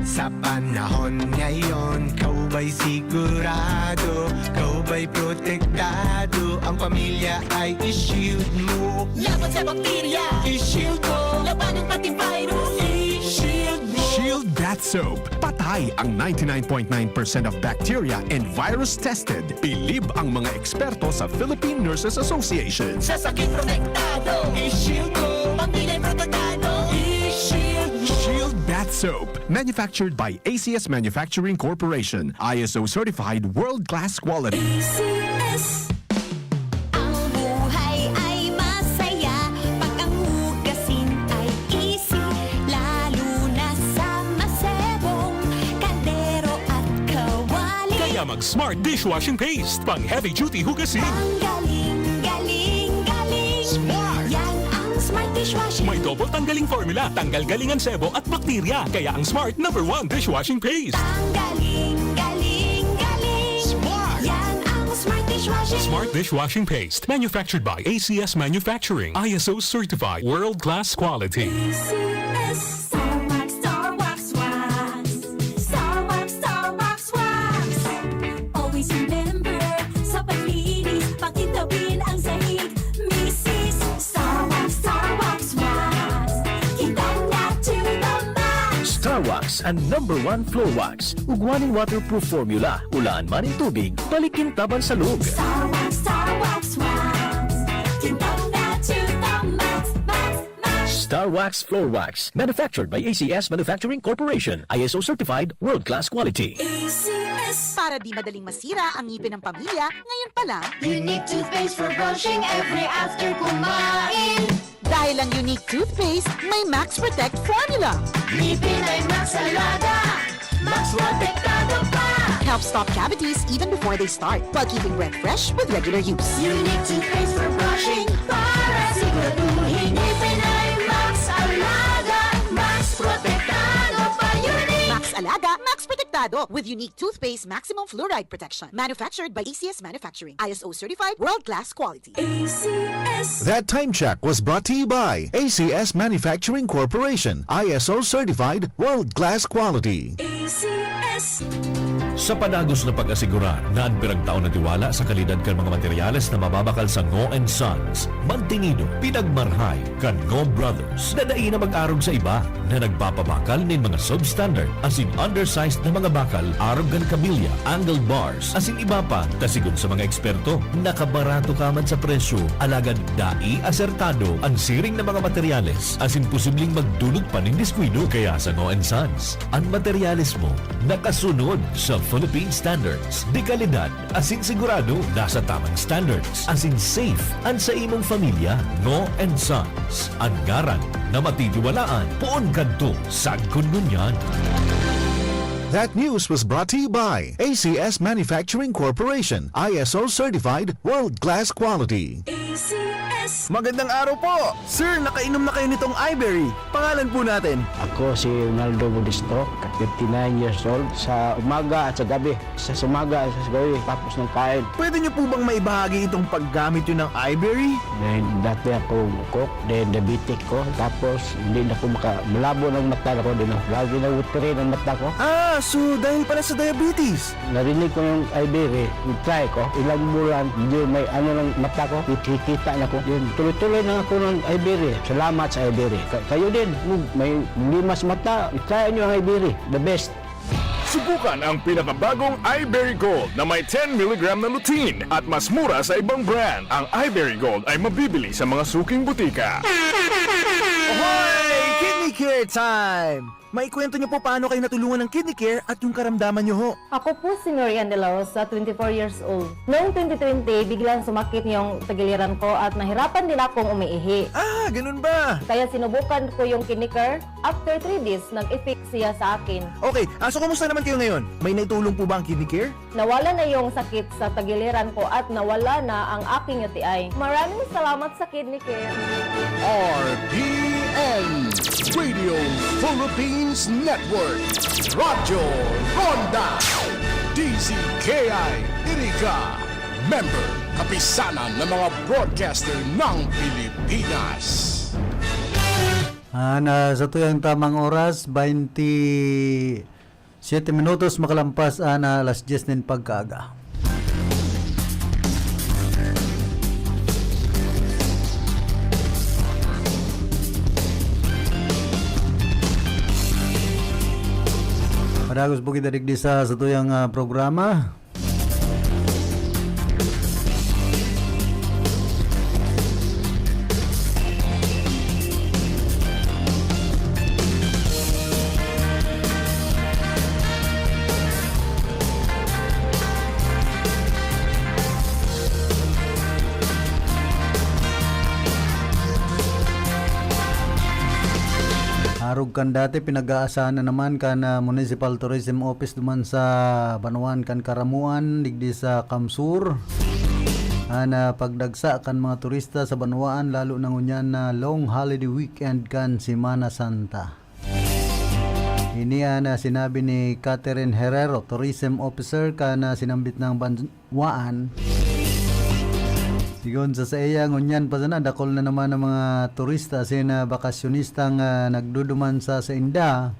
Sa panahon ngayon, ikaw ba'y sigurado, ikaw ba'y protektado, ang pamilya ay i-shield mo. Laban sa bakterya, i-shield mo. Labanan pati virus, i-shield mo. Shield Bath Soap. Patay ang ninety-nine point nine percent of bacteria and virus tested. Bilib ang mga eksperto sa Philippine Nurses Association. Sa sakit protektado, i-shield mo. Pamilya protektado, i-shield mo. Shield Bath Soap. Manufactured by A C S Manufacturing Corporation. I S O certified, world-class quality. A C S. Ang buhay ay masaya pag ang hugasin ay easy, lalo na sa masebong kaldero at kawali. Kaya mag Smart Dishwashing Paste, pang heavy duty hugasin. Ang galing, galing, galing. Smart! Yan ang Smart Dishwashing. May double tanggaling formula, tanggal galing ang sebo at bakterya. Kaya ang Smart number one dishwashing paste. Ang galing, galing, galing. Smart! Yan ang Smart Dishwashing. Smart Dishwashing Paste. Manufactured by A C S Manufacturing. I S O certified. World class quality. A C S. Star Wax, Star Wax Wax. Star Wax, Star Wax Wax. Always remember, sa paglinis, pakintabin ang sahig. Misis, Star Wax, Star Wax Wax. Kintab na to the max. Star Wax, ang number one floor wax. Ugwa nin waterproof formula. Ulaan man nin tubig, balik kintab an salog. Star Wax, Star Wax Wax. Kintab na to the max, max, max. Star Wax Floor Wax, manufactured by A C S Manufacturing Corporation, I S O certified, world-class quality. A C S. Para di madaling masira ang ngipin ng pamilya, ngayon pa lang, Unique toothpaste for brushing every after kumain. Dahil ang Unique toothpaste may Max Protect formula. Ngipin ay Max Alaga, Max Protektado pa. Helps stop cavities even before they start, while keeping breath fresh with regular use. Unique toothpaste for brushing para siguraduhin ngipin ay Max Alaga, Max Protektado pa. Unique! Max Alaga, Max Protektado with Unique Toothpaste Maximum Fluoride Protection. Manufactured by A C S Manufacturing. I S O certified, world-class quality. A C S. That time check was brought to you by A C S Manufacturing Corporation, I S O certified, world-class quality. A C S. Sa padagos na pag-asigurar na an piragtao na tiwala sa kalidad kan mga materyales na mababakal sa Ngo and Sons, mantinido, pinagmarhay kan Ngo Brothers na dai na mag-arog sa iba na nagpapabakal nin mga substandard asin undersized na mga bakal arog kan kabilya, angle bars, asin iba pa, ta sigon sa mga eksperto, nakabarato ka man sa presyo, alagad dai asertado an siring na mga materyales, asin posibleng magdulot pa nin diskuido. Kaya sa Ngo and Sons, an materyales mo nakasunod sa Philippine Standards de Calidad, asin sigurado nasa tamang standards, asin safe an sa imong familya. Ngo and Sons, an ngaran na matitiwalaan poon kadto sagkod ngunyan. That news was brought to you by A C S Manufacturing Corporation, I S O certified, world-class quality. A C S. Magandang araw po! Sir, nakainom na kayo nitong Iberry. Pangalan po natin? Ako si Ronaldo Modesto, fifty-nine years old. Sa umaga at sa gabi, sa umaga at sa gabi, tapos ng kain. Pwede niyo po bang maibahagi itong paggamit niyo ng Iberry? Dahil dati ako cook, then diabetic ko, tapos hindi na ko maka-, malabo ng mata ko, din lagi na watery ng mata ko. Ah, so dahil pala sa diabetes? Narinig ko yung Iberry, try ko, ilang bulan, medyo may ano ng mata ko, kikita na ko. Yun, tuloy-tuloy na ako ng Iberry. Salamat sa Iberry. Ka-, kayo din, may limas mata, try nyo ang Iberry. The best. Subukan ang pinakabagong Iberry Gold na may ten milligram na lutein at mas mura sa ibang brand. Ang Iberry Gold ay mabibili sa mga suking butika. Ahoy! Kidney Care Time! Maikwento niyo po paano kayo natulungan ng Kidney Care at yung karamdaman niyo ho. Ako po si Norian De La Rosa, twenty-four years old. Noong twenty twenty, biglang sumakit yung tagiliran ko at nahirapan din akong umiihi. Ah, ganun ba? Kaya sinubukan ko yung Kidney Care. After three days, nag-effect siya sa akin. Okay, ah, so kumusta naman kayo ngayon? May naitulong po ba ang Kidney Care? Nawala na yung sakit sa tagiliran ko at nawala na ang aking U T I. Maraming salamat sa Kidney Care. R P N Radio Philippines Network, Radyo Ronda, D Z K I Iriga, member, Kapisanan ng mga Broadcaster ng Pilipinas. Ah, na, sa tuyang tamang oras, baynte siyete minutos makalampas an alas dyes nin pagkaaga. Padagos po kita digdi sa satuyang, ah, programa. Arog kan dati, pinag-aasahan na naman kan, ah, Municipal Tourism Office duman sa banwaan kan Caramuan, digdi sa Camsur, an, ah, pagdagsa kan mga turista sa banwaan, lalo na ngunyan na long holiday weekend kan Semana Santa. Ini an, ah, sinabi ni Catherine Herrero, Tourism Officer kan, ah, sinambit na banwaan. Sigon sa saiya, ngunyan pa sana, dakul na naman ang mga turista asin, ah, bakasyonistang, ah, nagduduman sa sainda.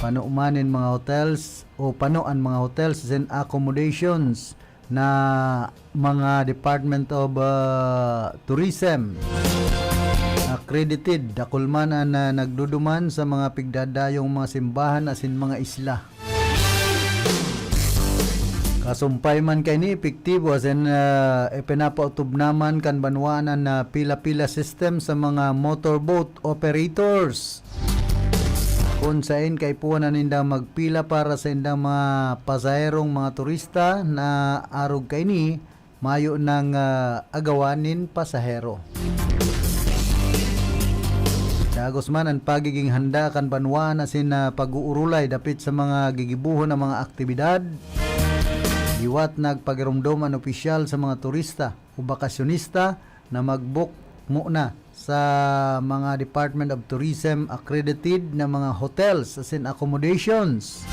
Pano man nin mga hotels o pano an mga hotels asin accommodations na mga Department of, ah, Tourism accredited, dakul man an, ah, nagduduman sa mga pigdadayong mga simbahan asin mga isla. Kasumpay man kaini, epektibo asin, ah, ipinapautubnaman kan banwaan an, ah, pila-pila system sa mga motorboat operators, kun saen kaipuhan na nindang magpila para sa indang mga pasaherong mga turista na arog kaini mayo nang, ah, agawan nin pasahero. Dagos man an pagiging handa kan banwaan asin, ah, pag-uurulay dapit sa mga gigibohon na mga aktibidad, liwat nagpagiromdom an opisyal sa mga turista o bakasyonista na mag-book muna sa mga Department of Tourism accredited na mga hotels asin accommodations,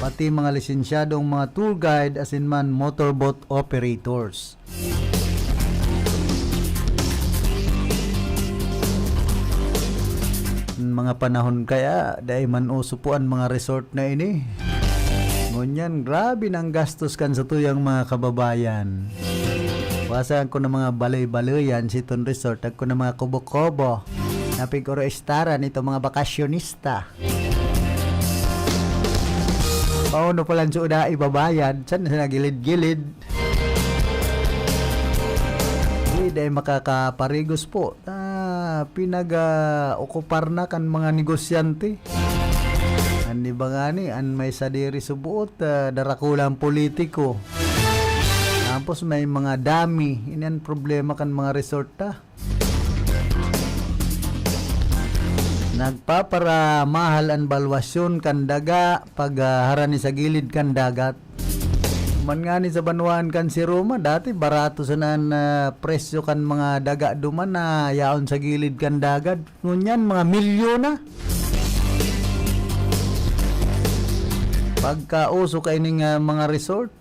pati mga lisensyadong mga tour guide asin man motorboat operators. Mga panahon kaya, dai man uso po an mga resort na ini. Ngunyan, grabe nang gastos kan satuyang mga kababayan. Wasan ko na mga balay-balayan, siton resort, agko na mga kubo-kubo. Napig-oro estaran itong mga bakasyonista. Paano palan suda ibabayad? San na gilid-gilid? Di, dai makakaparigos po. Ah, pinag, ah, okupar na kan mga negosyante. An iba ngani, an may sadiri subuot, ah, darakulang politiko. Tapos may mga dami. Ini an problema kan mga resort ta. Nagpaparamahal an balwasyon kan daga pag, ah, harani sa gilid kan dagat. Man ngani sa banwaan kan si Roma, dati barato sana an, ah, presyo kan mga daga duman na yaon sa gilid kan dagat. Ngunyan, mga milyon na. Pagkauso kaining, ah, mga resort,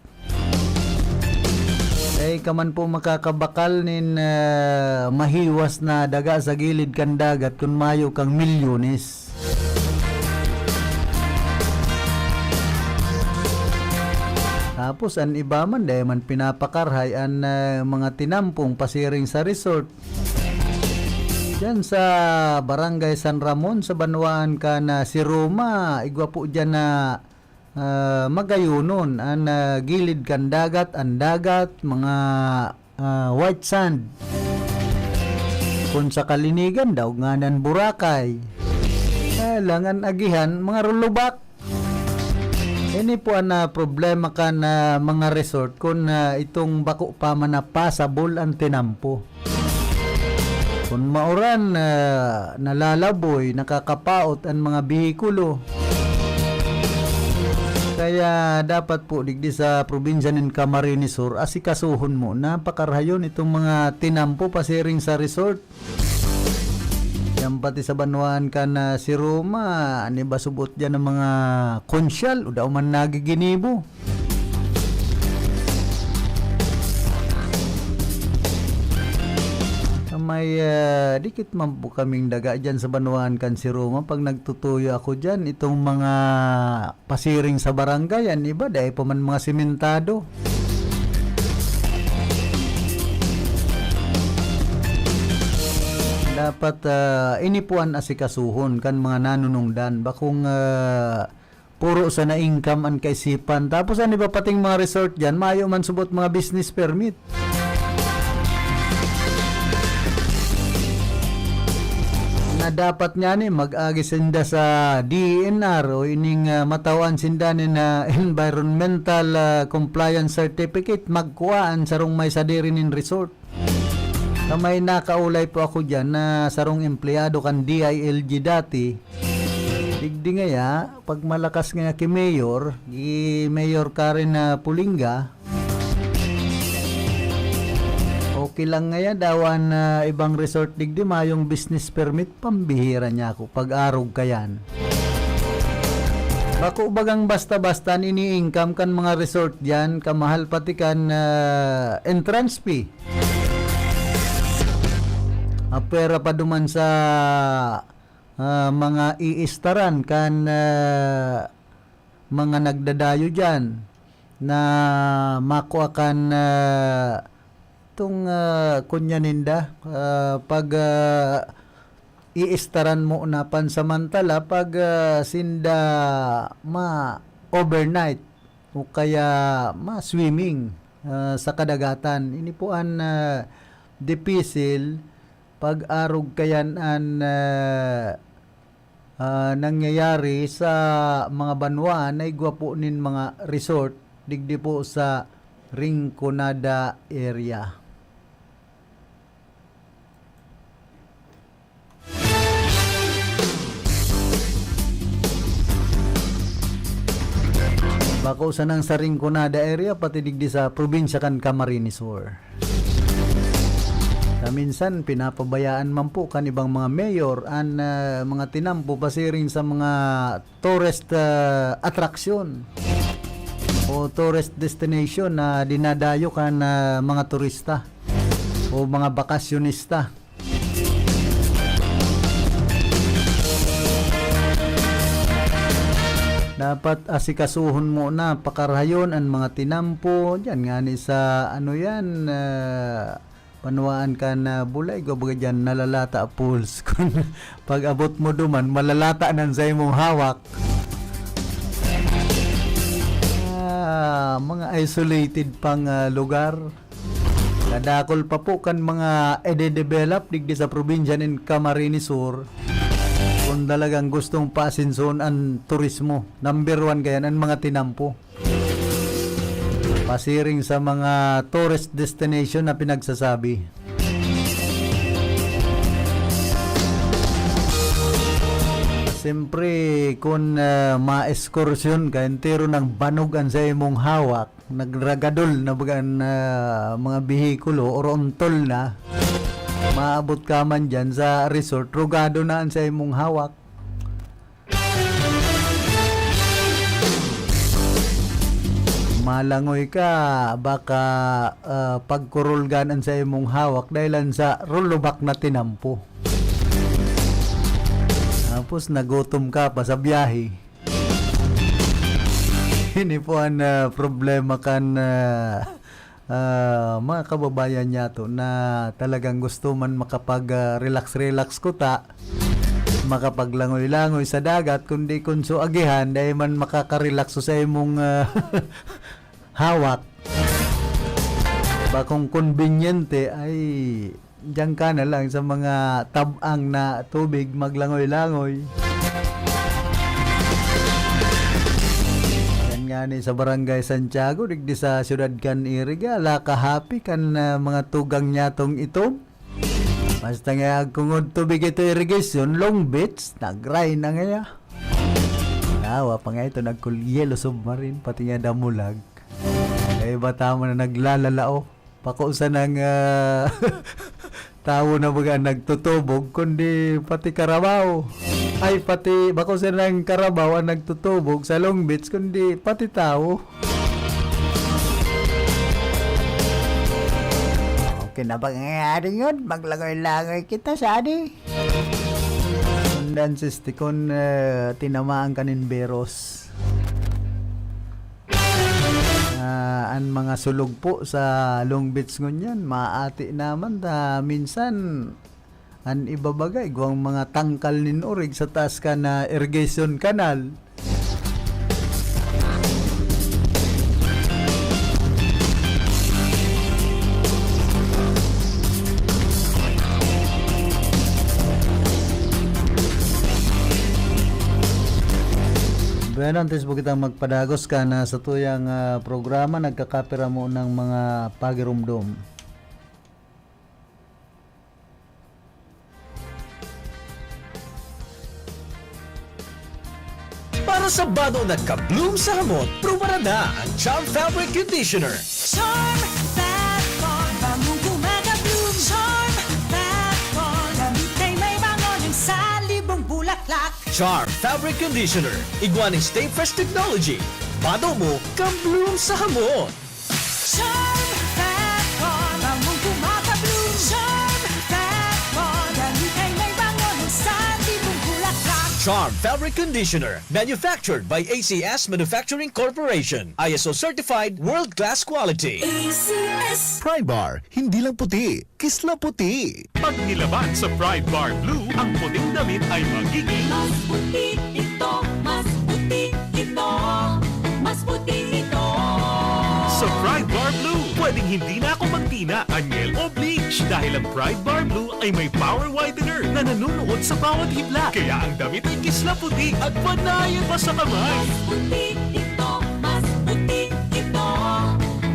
dai ka man po makakabakal nin, ah, mahiwas na daga sa gilid kan dagat kun mayo kang milyones. Tapos, an iba man, dai man pinapakarhay an, ah, mga tinampong pasiring sa resort. Diyan sa Barangay San Ramon, sa banwaan kan, ah, si Roma, igwa po diyan na ah, magayonon an, ah, gilid kan dagat, an dagat, mga, ah, white sand. Kun sa kalinigan, daog ngadan Boracay. Kaya lang, an agihan, mga rulubak. Ini po an, ah, problema kan, ah, mga resort kun, ah, itong bako pa man na passable an tinampo. Kun mauran, ah, nalalaboy, nakakapaot an mga behikulo. Kaya dapat po digdi sa probinsya nin Camarines Sur, asikasuhon mo na pakarahayon itong mga tinampo pasiring sa resort. Yan pati sa banwaan kan, ah, si Roma, an iba subot diyan ng mga konsyal o daw man nagiginibo. May, ah, dikit man po kaming daga dyan sa banwaan kan si Roma. Pag nagtutuyo ako dyan, itong mga pasiring sa barangay, an iba, dai pa man mga simentado. Dapat, ah, ini po an asikasuhon kan mga nanunungdan. Bakong, ah, puro sana income an kaisipan. Tapos an iba pating mga resort dyan, mayo man subot mga business permit. Na dapat ngani mag-agi sinda sa D E N R o ining, ah, matawan sinda nin, ah, Environmental, ah, Compliance Certificate, magkua an sarong may sadiri nin resort. Na may nakaulay po ako diyan na sarong empleyado kan D I L G dati. Digdi ngaya, pag malakas ngaya ki Mayor, ki Mayor Karen na Pulinga, okay lang ngaya daw an, ah, ibang resort digdi, mayong business permit, pambihira niya ako, pag-arog kayan. Bako bagang basta-basta an ini-income kan mga resort diyan, kamahal pati kan, ah, entrance fee. Apwera pa duman sa, ah, mga iistaran kan, ah, mga nagdadayo diyan na makua kan, ah, itong, ah, kunya ninda, ah, pag, ah, iistaran mo na pansamantala pag, ah, sinda ma-overnight. o kaya ma-swimming, ah, sa kadagatan. Ini po an, ah, dipisil pag-arog kayan an, ah, ah, nangyayari sa mga banwaan na igwa po nin mga resort digdi po sa Rinconada area. Bako sanang sa Rinconada area, pati digdi sa probinsya kan Camarines Sur. Sa minsan, pinapabayaan man po kan ibang mga mayor an, ah, mga tinampo pasiring sa mga tourist, ah, attraction o tourist destination na dinadayo kan, ah, mga turista o mga bakasyonista. Dapat asikasuhon mo na, pakarahayon an mga tinampo. Diyan nga ni sa, ano yan, ah, panuwaan ka na bulay, kumbaga diyan, nalalata pools. Kun pag-abot mo duman, malalata nan sa imong hawak. Ah, mga isolated pang, ah, lugar. Kadakol pa po kan mga ide-develop digdi sa probinsya nin Camarines Sur. Kung talagang gustong paasensoon an turismo, number one kayan an mga tinampo. Pasiring sa mga tourist destination na pinagsasabi. Siyempre, kung, ah, ma-excursion ka, entero nang banog an sa imong hawak, nagragadol na baga an, ah, mga behikulo, orontol na, maabot ka man diyan sa resort, rugado na an sa imong hawak. Malangoy ka, baka, ah, pagkurulgan an sa imong hawak dahil an sa rulubak na tinampo. Tapos nagutom ka pa sa biyahe. Ini po an, ah, problema kan, ah, ah, mga kababayan niyato na talagang gusto man makapag, ah, relax-relax kuta, makapaglangoy-langoy sa dagat, kundi kun so agihan, dai man makaka-relax sa imong, ah, hawak. Bakong konbinyente, ay, diyan ka na lang sa mga tab-ang na tubig, maglangoy-langoy. Yan nga ni sa Barangay Santiago, digdi sa siyudad kan Iriga, ala kahapi kan, ah, mga tugang niyatong itom. Basta nga agkungod tubig ito irigasyon, Long Beach, nagray na ngaya. Nawa pa nga ito, nagkul-, yellow submarine, pati nga damulag. Kaya iba tama na naglalalao. Pakusa ng, ah, tawo na baga nagtutubog, kundi pati karabaw. Ay, pati, bako siya ng karabaw ang nagtutubog sa Long Beach, kundi pati tawo. Okay na ba nangyayari yun? Maglangoy-langoy kita, sadi. Kundan, siste, kun, ah, tinamaan ka nin beros. Ah, an mga sulog po sa Long Beach ngunyan, maati naman ta minsan an iba baga, igwang mga tangkal nin orig sa taas kan, ah, irrigation canal. Bueno, antes po kitang magpadagos kan satuyang, ah, programa, nagkakapira mo ng mga pagirumdom. Para sa bado na ka-bloom sa hamot, prubaran na ang Charm Fabric Conditioner. Charm Fat Bar, bangong gumagabloom. Charm Fat Bar, damit ay may bango ng salibong bulaklak. Charm Fabric Conditioner, igwa ning Stay Fresh Technology. Bado mo, ka-bloom sa hamot. Charm Fat Bar, bangong gumagabloom. Charm Fat Bar, damit ay may bango ng salibong bulaklak. Charm Fabric Conditioner, manufactured by A C S Manufacturing Corporation. I S O certified, world-class quality. A C S. Pride Bar, hindi lang puti, kisla puti. Pag nilaban sa Pride Bar Blue, ang puting damit ay magiging Mas puti ito, mas puti ito, mas puti ito. Pride Bar Blue. Pwedeng hindi na ako magtina, anyel o bleach dahil ang Pride Bar Blue ay may power whitener na nanunuot sa bawat hibla. Kaya ang damit ay kisla puti at panayan pa sa kamay. Mas puti ito, mas puti ito,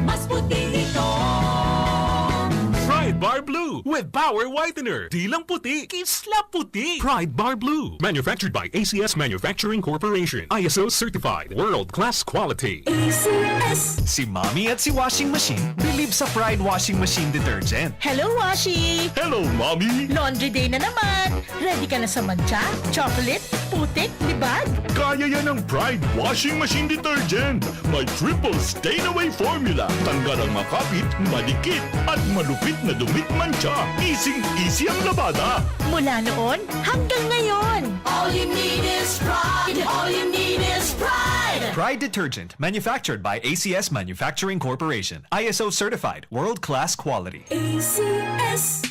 mas puti ito. Pride Bar Blue with power whitener. Di lang puti, kisla puti. Pride Bar Blue. Manufactured by A C S Manufacturing Corporation. I S O certified. World class quality. A C S. Si Mommy at si Washing Machine bilib sa Pride Washing Machine Detergent. Hello, Washi! Hello, Mommy! Laundry day na naman! Ready ka na sa mantsa, chocolate, putik, libag? Kaya yan ng Pride Washing Machine Detergent. May triple stain away formula. Tanggal ang makapit, madikit, at malupit na dumi at mantsa. Easy-easy ang labada. Mula noon hanggang ngayon. All you need is Pride. All you need is Pride. Pride Detergent, manufactured by A C S Manufacturing Corporation. I S O certified, world-class quality. A C S.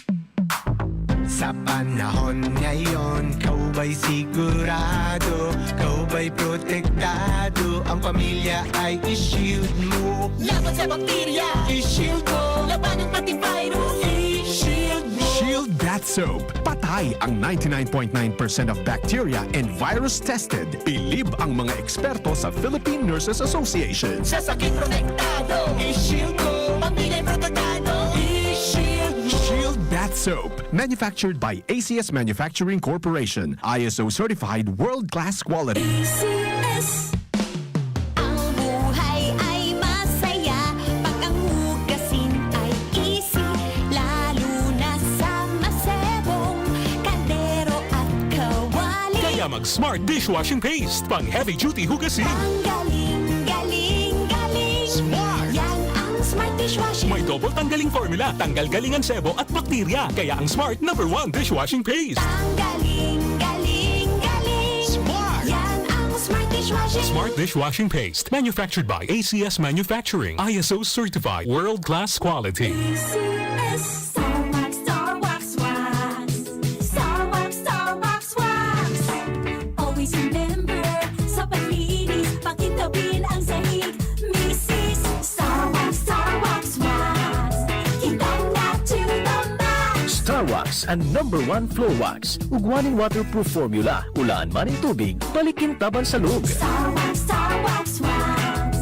Sa panahon ngayon, ikaw ba'y sigurado? Ikaw ba'y protektado? Ang pamilya ay i-shield mo. Laban sa bakterya, i-shield mo. Labanan pati virus, i-shield mo. Shield Bath Soap. Patay ang ninety-nine point nine percent of bacteria and virus tested. Bilib ang mga eksperto sa Philippine Nurses Association. Sa sakit protektado, i-shield mo. Pamilya protektado, i-shield mo. Shield Bath Soap. Manufactured by A C S Manufacturing Corporation. I S O certified world-class quality. A C S. Ang buhay ay masaya pag ang hugasin ay easy, lalo na sa masebong kaldero at kawali. Kaya mag Smart Dishwashing Paste, pang heavy duty hugasin. Ang galing, galing, galing. Smart. Yan ang Smart Dishwashing. May double tanggaling formula, tanggal galing ang sebo at bakterya. Kaya ang Smart number one dishwashing paste. Ang galing, galing, galing. Smart. Yan ang Smart Dishwashing. Smart Dishwashing Paste. Manufactured by A C S Manufacturing. I S O certified. World class quality. A C S. Star Wax, Star Wax, Wax. Star Wax, Star Wax, Wax. Always remember, sa paglinis, pakintabin ang sahig. Misis, Star Wax, Star Wax, Wax. Kintab na to the max. Star Wax, ang number one floor wax. Ugwa nin waterproof formula. Ulaan man nin tubig, balik kintaban sa loob. Star Wax, Star Wax, Wax.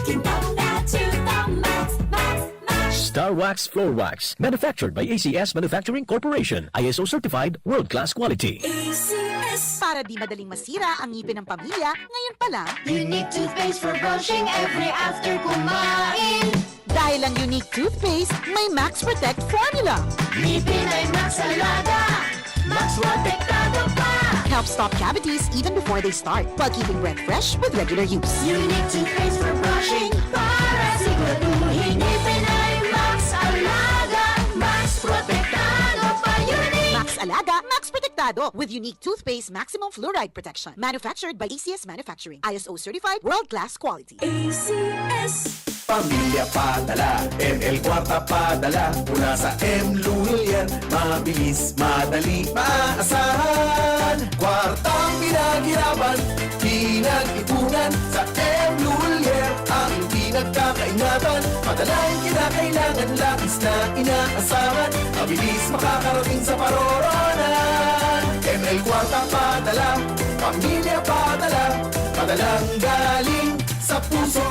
Kintab na to the max, max, max. Star Wax Floor Wax, manufactured by A C S Manufacturing Corporation, I S O certified, world-class quality. A C S. Para di madaling masira ang ngipin ng pamilya, ngayon pa lang. Unique toothpaste for brushing every after kumain. Dahil ang Unique Toothpaste may Max Protect Formula. Ngipin ay Max Alaga, Max Protektado pa. Help stop cavities even before they start, while keeping breath fresh with regular use. Unique toothpaste for brushing para siguraduhin ngipin ay Max Alaga, Max Protektado pa. Unique. Max Alaga, Max Protektado with Unique Toothpaste Maximum Fluoride Protection. Manufactured by A C S Manufacturing. I S O certified, world-class quality. A C S. Pamilya padala, M L Kwarta padala, mula sa M Lulier, mabilis, madali, maaasahan. Kwartang pinaghirapan, pinag-ipunan, sa M Lulier ang pinagkakaingatan. Madalang kinakailangan, labis na inaasahan, mabilis makakarating sa paroroonan. M L Kwarta padala, pamilya padala, padalang galing sa puso.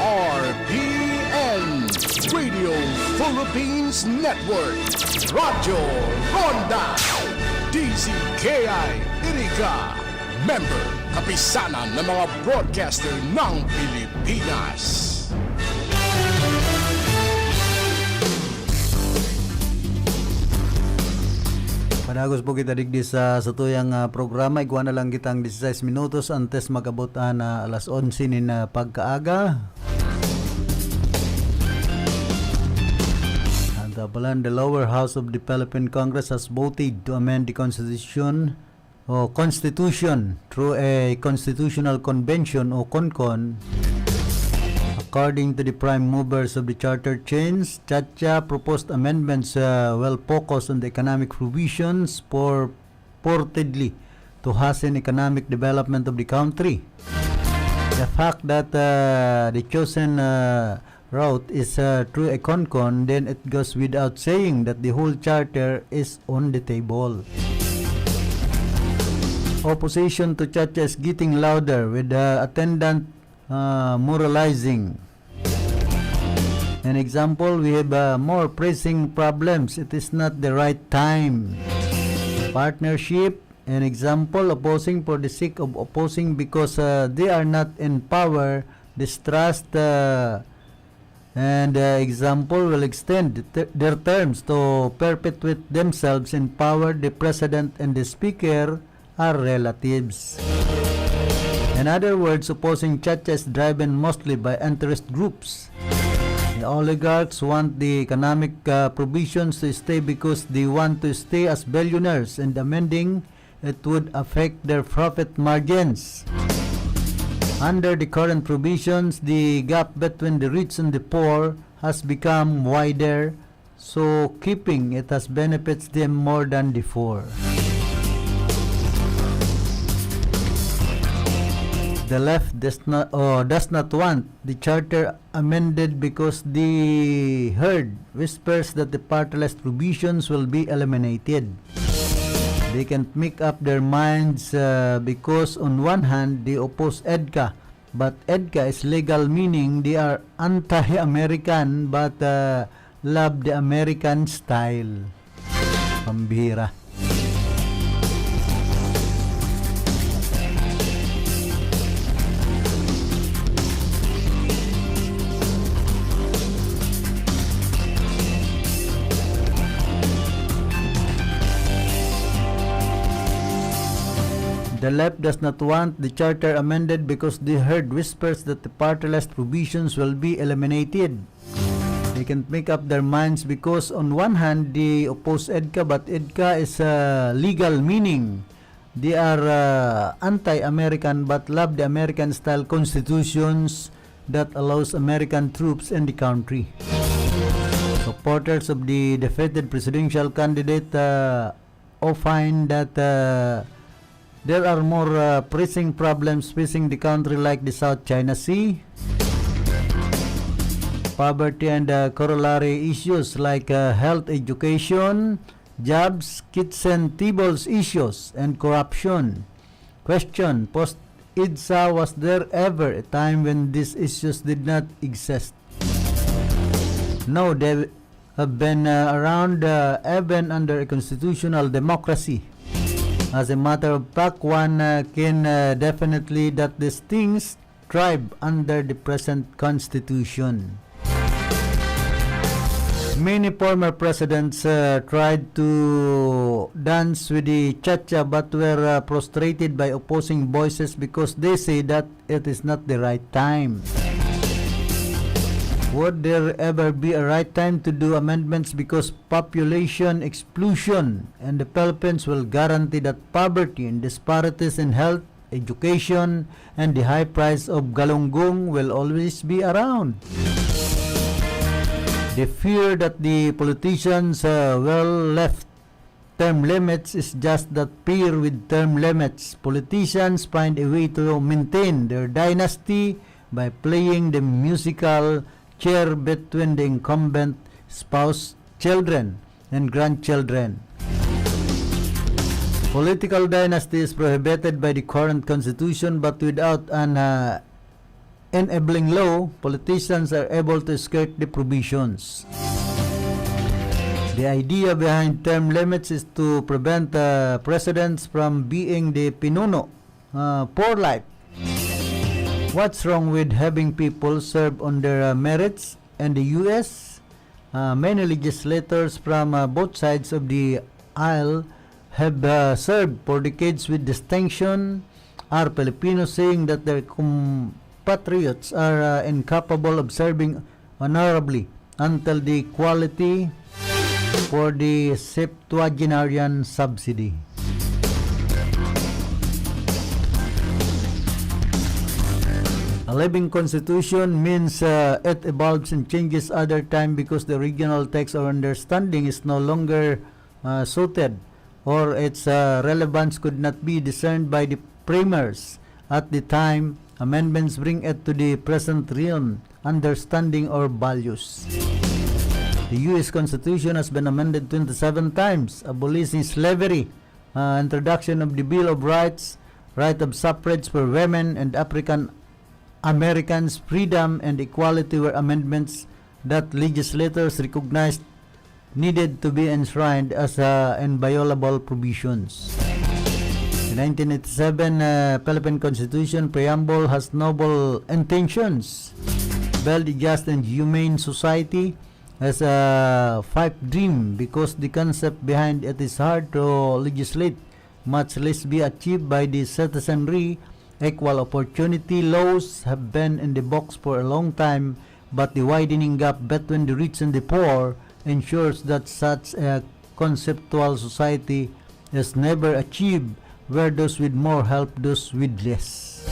R P N, Radio Philippines Network, Radyo Ronda, D Z K I Iriga, member, Kapisanan ng mga Broadcaster ng Pilipinas. Padagos po kita digdi sa satuyang, ah, programa. Igwa na lang kitang disisais minutos antes mag-abot an, ah, alas onse nin, ah, pagkaaga. Anta palan, the lower house of the Philippine Congress has voted to amend the constitution o constitution through a constitutional convention o CONCON. According to the prime movers of the charter change, CHACHA proposed amendments, uh, will focus on the economic provisions purportedly to hasten economic development of the country. The fact that uh, the chosen uh, route is uh, through a concon, then it goes without saying that the whole charter is on the table. Opposition to Chacha is getting louder with the attendant uh, moralizing. An example, we have uh, more pressing problems. It is not the right time. Partnership, an example, opposing for the sake of opposing because uh, they are not in power, distrust, uh, and uh, example will extend th- their terms to perpetuate themselves in power. The president and the speaker are relatives. In other words, opposing Chacha is driven mostly by interest groups. The oligarchs want the economic uh, provisions to stay because they want to stay as billionaires, and amending it would affect their profit margins. Under the current provisions, the gap between the rich and the poor has become wider, so keeping it has benefits them more than before. The left does not, oh, does not want the charter amended because they heard whispers that the party list provisions will be eliminated. They can't make up their minds uh, because on one hand, they oppose EDCA, but EDCA is legal, meaning they are anti-American but uh, love the American style. Pambihira. The left does not want the charter amended because they heard whispers that the party list provisions will be eliminated. They can't make up their minds because on one hand, they oppose EDCA, but EDCA is uh, legal, meaning they are uh, anti-American but love the American-style constitutions that allows American troops in the country. Supporters of the defeated presidential candidate uh, opine that uh, there are more uh, pressing problems facing the country, like the South China Sea, poverty and uh, corollary issues like uh, health, education, jobs, kitchen tables issues, and corruption. Question: post EDSA, was there ever a time when these issues did not exist? No, they have been uh, around uh, even under a constitutional democracy. As a matter of fact, one uh, can uh, definitely that these things thrive under the present constitution. Many former presidents uh, tried to dance with the cha-cha but were uh, frustrated by opposing voices because they say that it is not the right time. Would there ever be a right time to do amendments because population explosion in the Philippines will guarantee that poverty and disparities in health, education, and the high price of galunggong will always be around? The fear that the politicians uh, will left term limits is just that, pair with term limits. Politicians find a way to maintain their dynasty by playing the musical chair between the incumbent spouse, children, and grandchildren. Political dynasty is prohibited by the current constitution, but without an uh, enabling law, politicians are able to skirt the provisions. The idea behind term limits is to prevent uh, presidents from being the pinuno uh, for life. What's wrong with having people serve on their uh, merits? And the U S, uh, many legislators from uh, both sides of the aisle have uh, served for decades with distinction. Are Filipinos saying that their compatriots are uh, incapable of serving honorably until the equality for the septuagenarian subsidy? A living constitution means uh, it evolves and changes other time because the original text or understanding is no longer uh, suited, or its uh, relevance could not be discerned by the framers at the time Amendments bring it to the present realm, understanding or values. The U S Constitution has been amended twenty-seven times, abolishing slavery, uh, introduction of the Bill of Rights, right of suffrage for women and African Americans, freedom and equality were amendments that legislators recognized needed to be enshrined as, uh, inviolable provisions. The nineteen eighty-seven, uh, Philippine Constitution preamble has noble intentions. Build a just and humane society as a pipe dream because the concept behind it is hard to legislate, much less be achieved by the citizenry. Equal opportunity laws have been in the books for a long time, but the widening gap between the rich and the poor ensures that such a conceptual society is never achieved where those with more help those with less.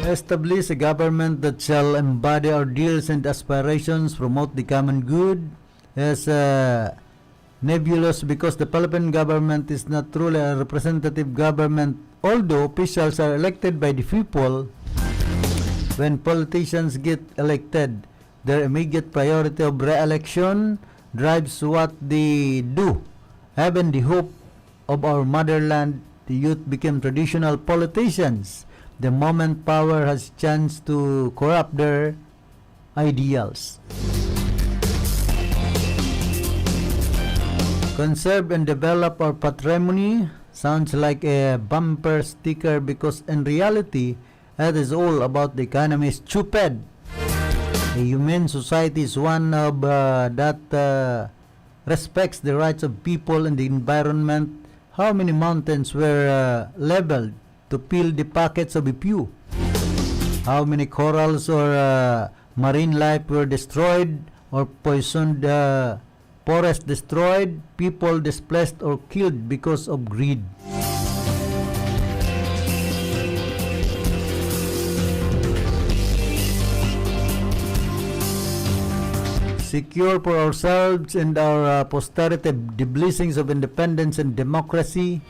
Establish a government that shall embody our ideals and aspirations, promote the common good, is, uh, nebulous because the Philippine government is not truly a representative government, although officials are elected by the people. When politicians get elected, their immediate priority of re-election drives what they do. Having the hope of our motherland, the youth became traditional politicians the moment power has chance to corrupt their ideals. Conserve and develop our patrimony sounds like a bumper sticker because in reality, it is all about the economy, stupid. A humane society is one of, uh, that, uh, respects the rights of people and the environment. How many mountains were, uh, leveled to fill the pockets of a few? How many corals or, uh, marine life were destroyed or poisoned, uh, forest destroyed, people displaced or killed because of greed? Secure for ourselves and our, uh, posterity the blessings of independence and democracy,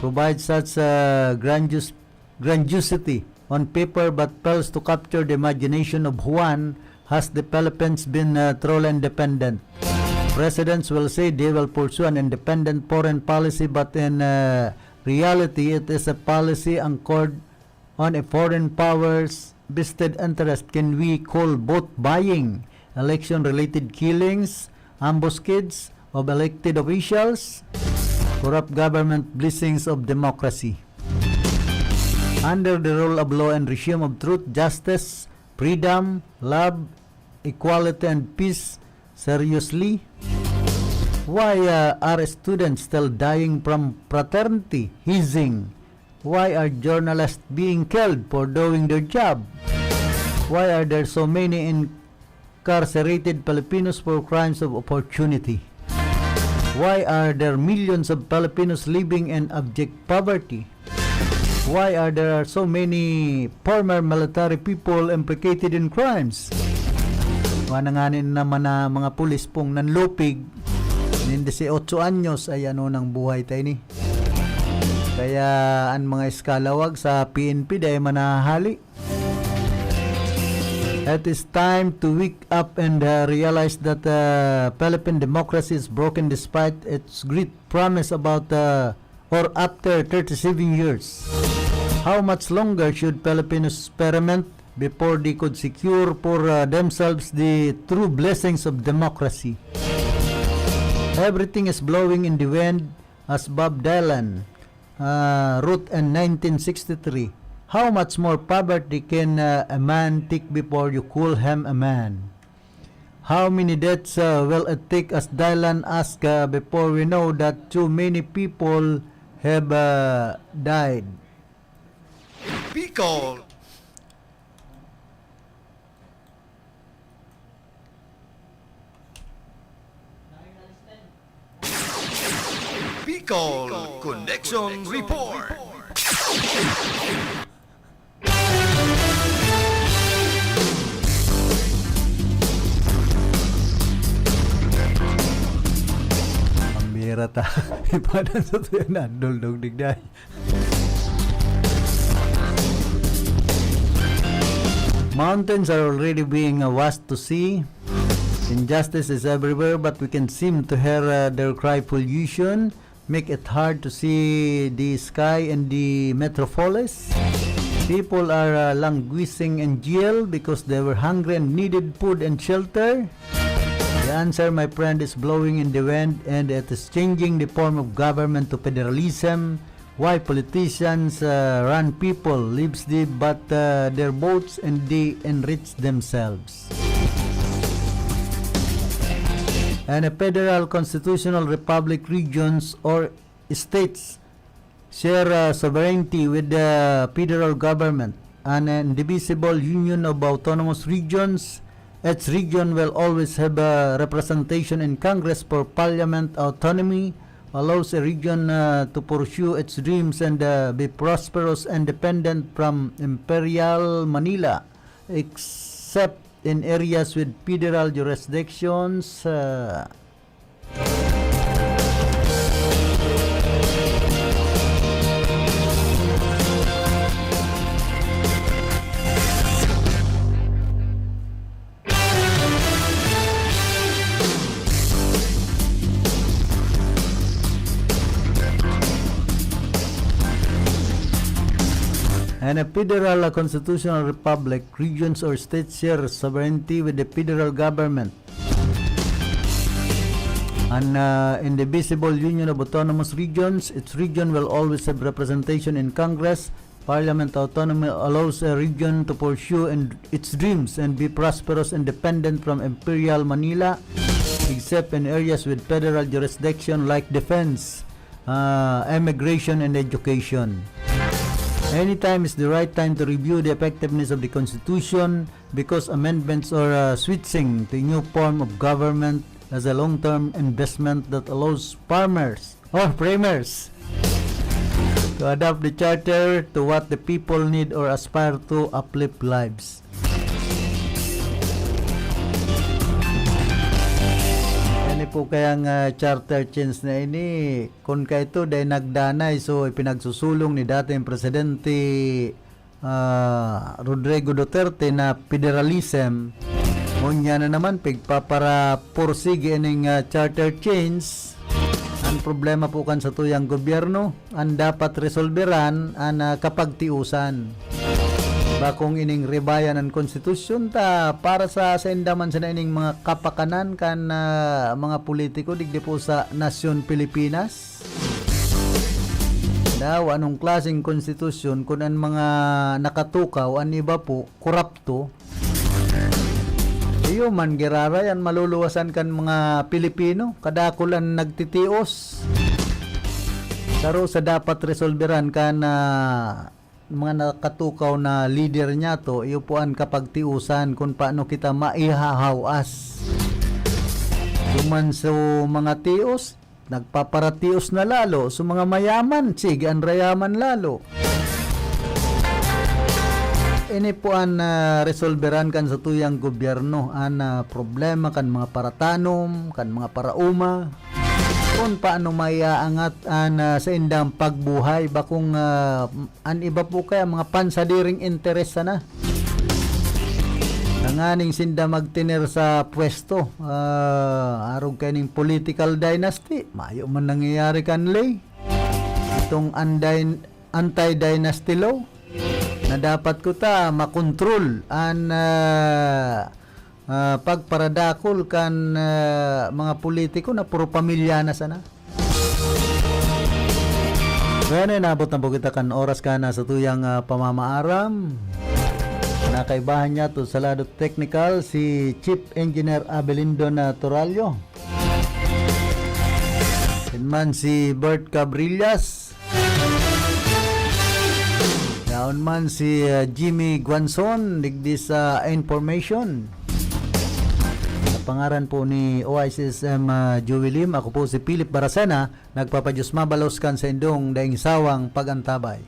provide such, uh, grandiose grandiosity on paper but fails to capture the imagination of Juan, has the Philippines been, uh, truly independent? Presidents will say they will pursue an independent foreign policy, but in, uh, reality, it is a policy anchored on a foreign power's vested interest. Can we call vote buying, election-related killings, ambuscades of elected officials, corrupt government blessings of democracy? Under the rule of law and regime of truth, justice, freedom, love, equality, and peace, seriously? Why, uh, are students still dying from fraternity hazing? Why are journalists being killed for doing their job? Why are there so many incarcerated Filipinos for crimes of opportunity? Why are there millions of Filipinos living in abject poverty? Why are there so many former military people implicated in crimes? Wa na ngani naman na mga pulis pong nanlupig, nin dieciocho anyos, ay ano nang buhay tayo ni? Kaya an mga eskalawag sa P N P dai man nahahali. It is time to wake up and, uh, realize that, uh, Philippine democracy is broken despite its great promise about, uh, or after thirty-seven years. How much longer should Filipinos experiment before they could secure for, uh, themselves the true blessings of democracy? Everything is blowing in the wind, as Bob Dylan, uh, wrote in nineteen sixty-three. How much more poverty can, uh, a man take before you call him a man? How many deaths, uh, will it take, as Dylan asked, uh, before we know that too many people have, uh, died? Bicol. Bicol Connection Report. Ang bira ta. Ipadan sa tuyo na, duldog digday. Mountains are already being, uh, washed to sea. Injustice is everywhere, but we can seem to hear, uh, their cry pollution. Make it hard to see the sky in the metropolis. People are, uh, languishing in jail because they were hungry and needed food and shelter. The answer, my friend, is blowing in the wind, and it is changing the form of government to federalism. Why politicians, uh, run people, leaves the, but, uh, their votes, and they enrich themselves. And a federal constitutional republic, regions or states share, uh, sovereignty with the federal government. An indivisible union of autonomous regions, each region will always have a representation in Congress for parliament. Autonomy allows a region, uh, to pursue its dreams and, uh, be prosperous, independent from Imperial Manila, except in areas with federal jurisdictions. Uh, And a federal, uh, constitutional republic, regions or states share sovereignty with the federal government. An, uh, indivisible union of autonomous regions, each region will always have representation in Congress. Parliament autonomy allows a region to pursue and its dreams and be prosperous, independent from Imperial Manila, except in areas with federal jurisdiction like defense, uh, immigration, and education. Anytime is the right time to review the effectiveness of the Constitution, because amendments or, uh, switching to a new form of government as a long-term investment that allows farmers or framers to adapt the charter to what the people need or aspire to uplift lives. Ano po kayang, ah, charter change na ini? Kun kaito, dai nagdanay, so ipinagsusulong ni dating Presidente, ah, Rodrigo Duterte na federalism, ngunyan na naman, pigpaparapursige ining, ah, charter change. Ang problema po kan satuyang gobyerno, ang dapat resolberan, ang, ah, kapagtiusan. Bakong ining rebayan an konstitusyon ta para sa, sa inda man sana ining mga kapakanan kan, ah, mga politiko digdi po sa nasyon Pilipinas. Daw, anong klaseng konstitusyon kun an mga nakatukaw, an iba po, korapto? Iyo man, giraray an maluluwasan kan mga Pilipino, kadakul an nagtitios. Saro sa dapat resolberan kan, ah, mga nakatukaw na lider niyato, iyo po an kapagtiusan kun paano kita maihahawas. Duman sa mga tios, nagpaparatios na lalo. Sa mga mayaman, sige, an rayaman lalo. Ini po an, ah, resolberan kan satuyang gobyerno, an, ah, problema kan mga paratanom, kan mga paraoma, kun paano maiaangat an, ah, saindang pagbuhay, bakong, ah, an iba po kaya mga pansadiring interes sana. Tanganing sinda magtener sa pwesto, ah, arog kaining political dynasty, mayo man nangyayari kan ley. Itong anday-, anti-dynasty law na dapat kuta makontrol an, ah, ah, pagparadakul kan, ah, mga politiko na puro pamilya na sana. Kaya na, inabot na po kita kan oras kan satuyang, ah, pamamaaram. Nakaibahan niyato sa lado technical si Chief Engineer Abelindo na Torallo. Yan man si Bert Cabrillas. Yaon man si, ah, Jimmy Guanzon, digdi sa information. Sa pangaran po ni O I C S M, ah, Joey Lim, ako po si Philip Baracena, nagpapadiyos mabalos kan saindong daing sawang pag-antabay.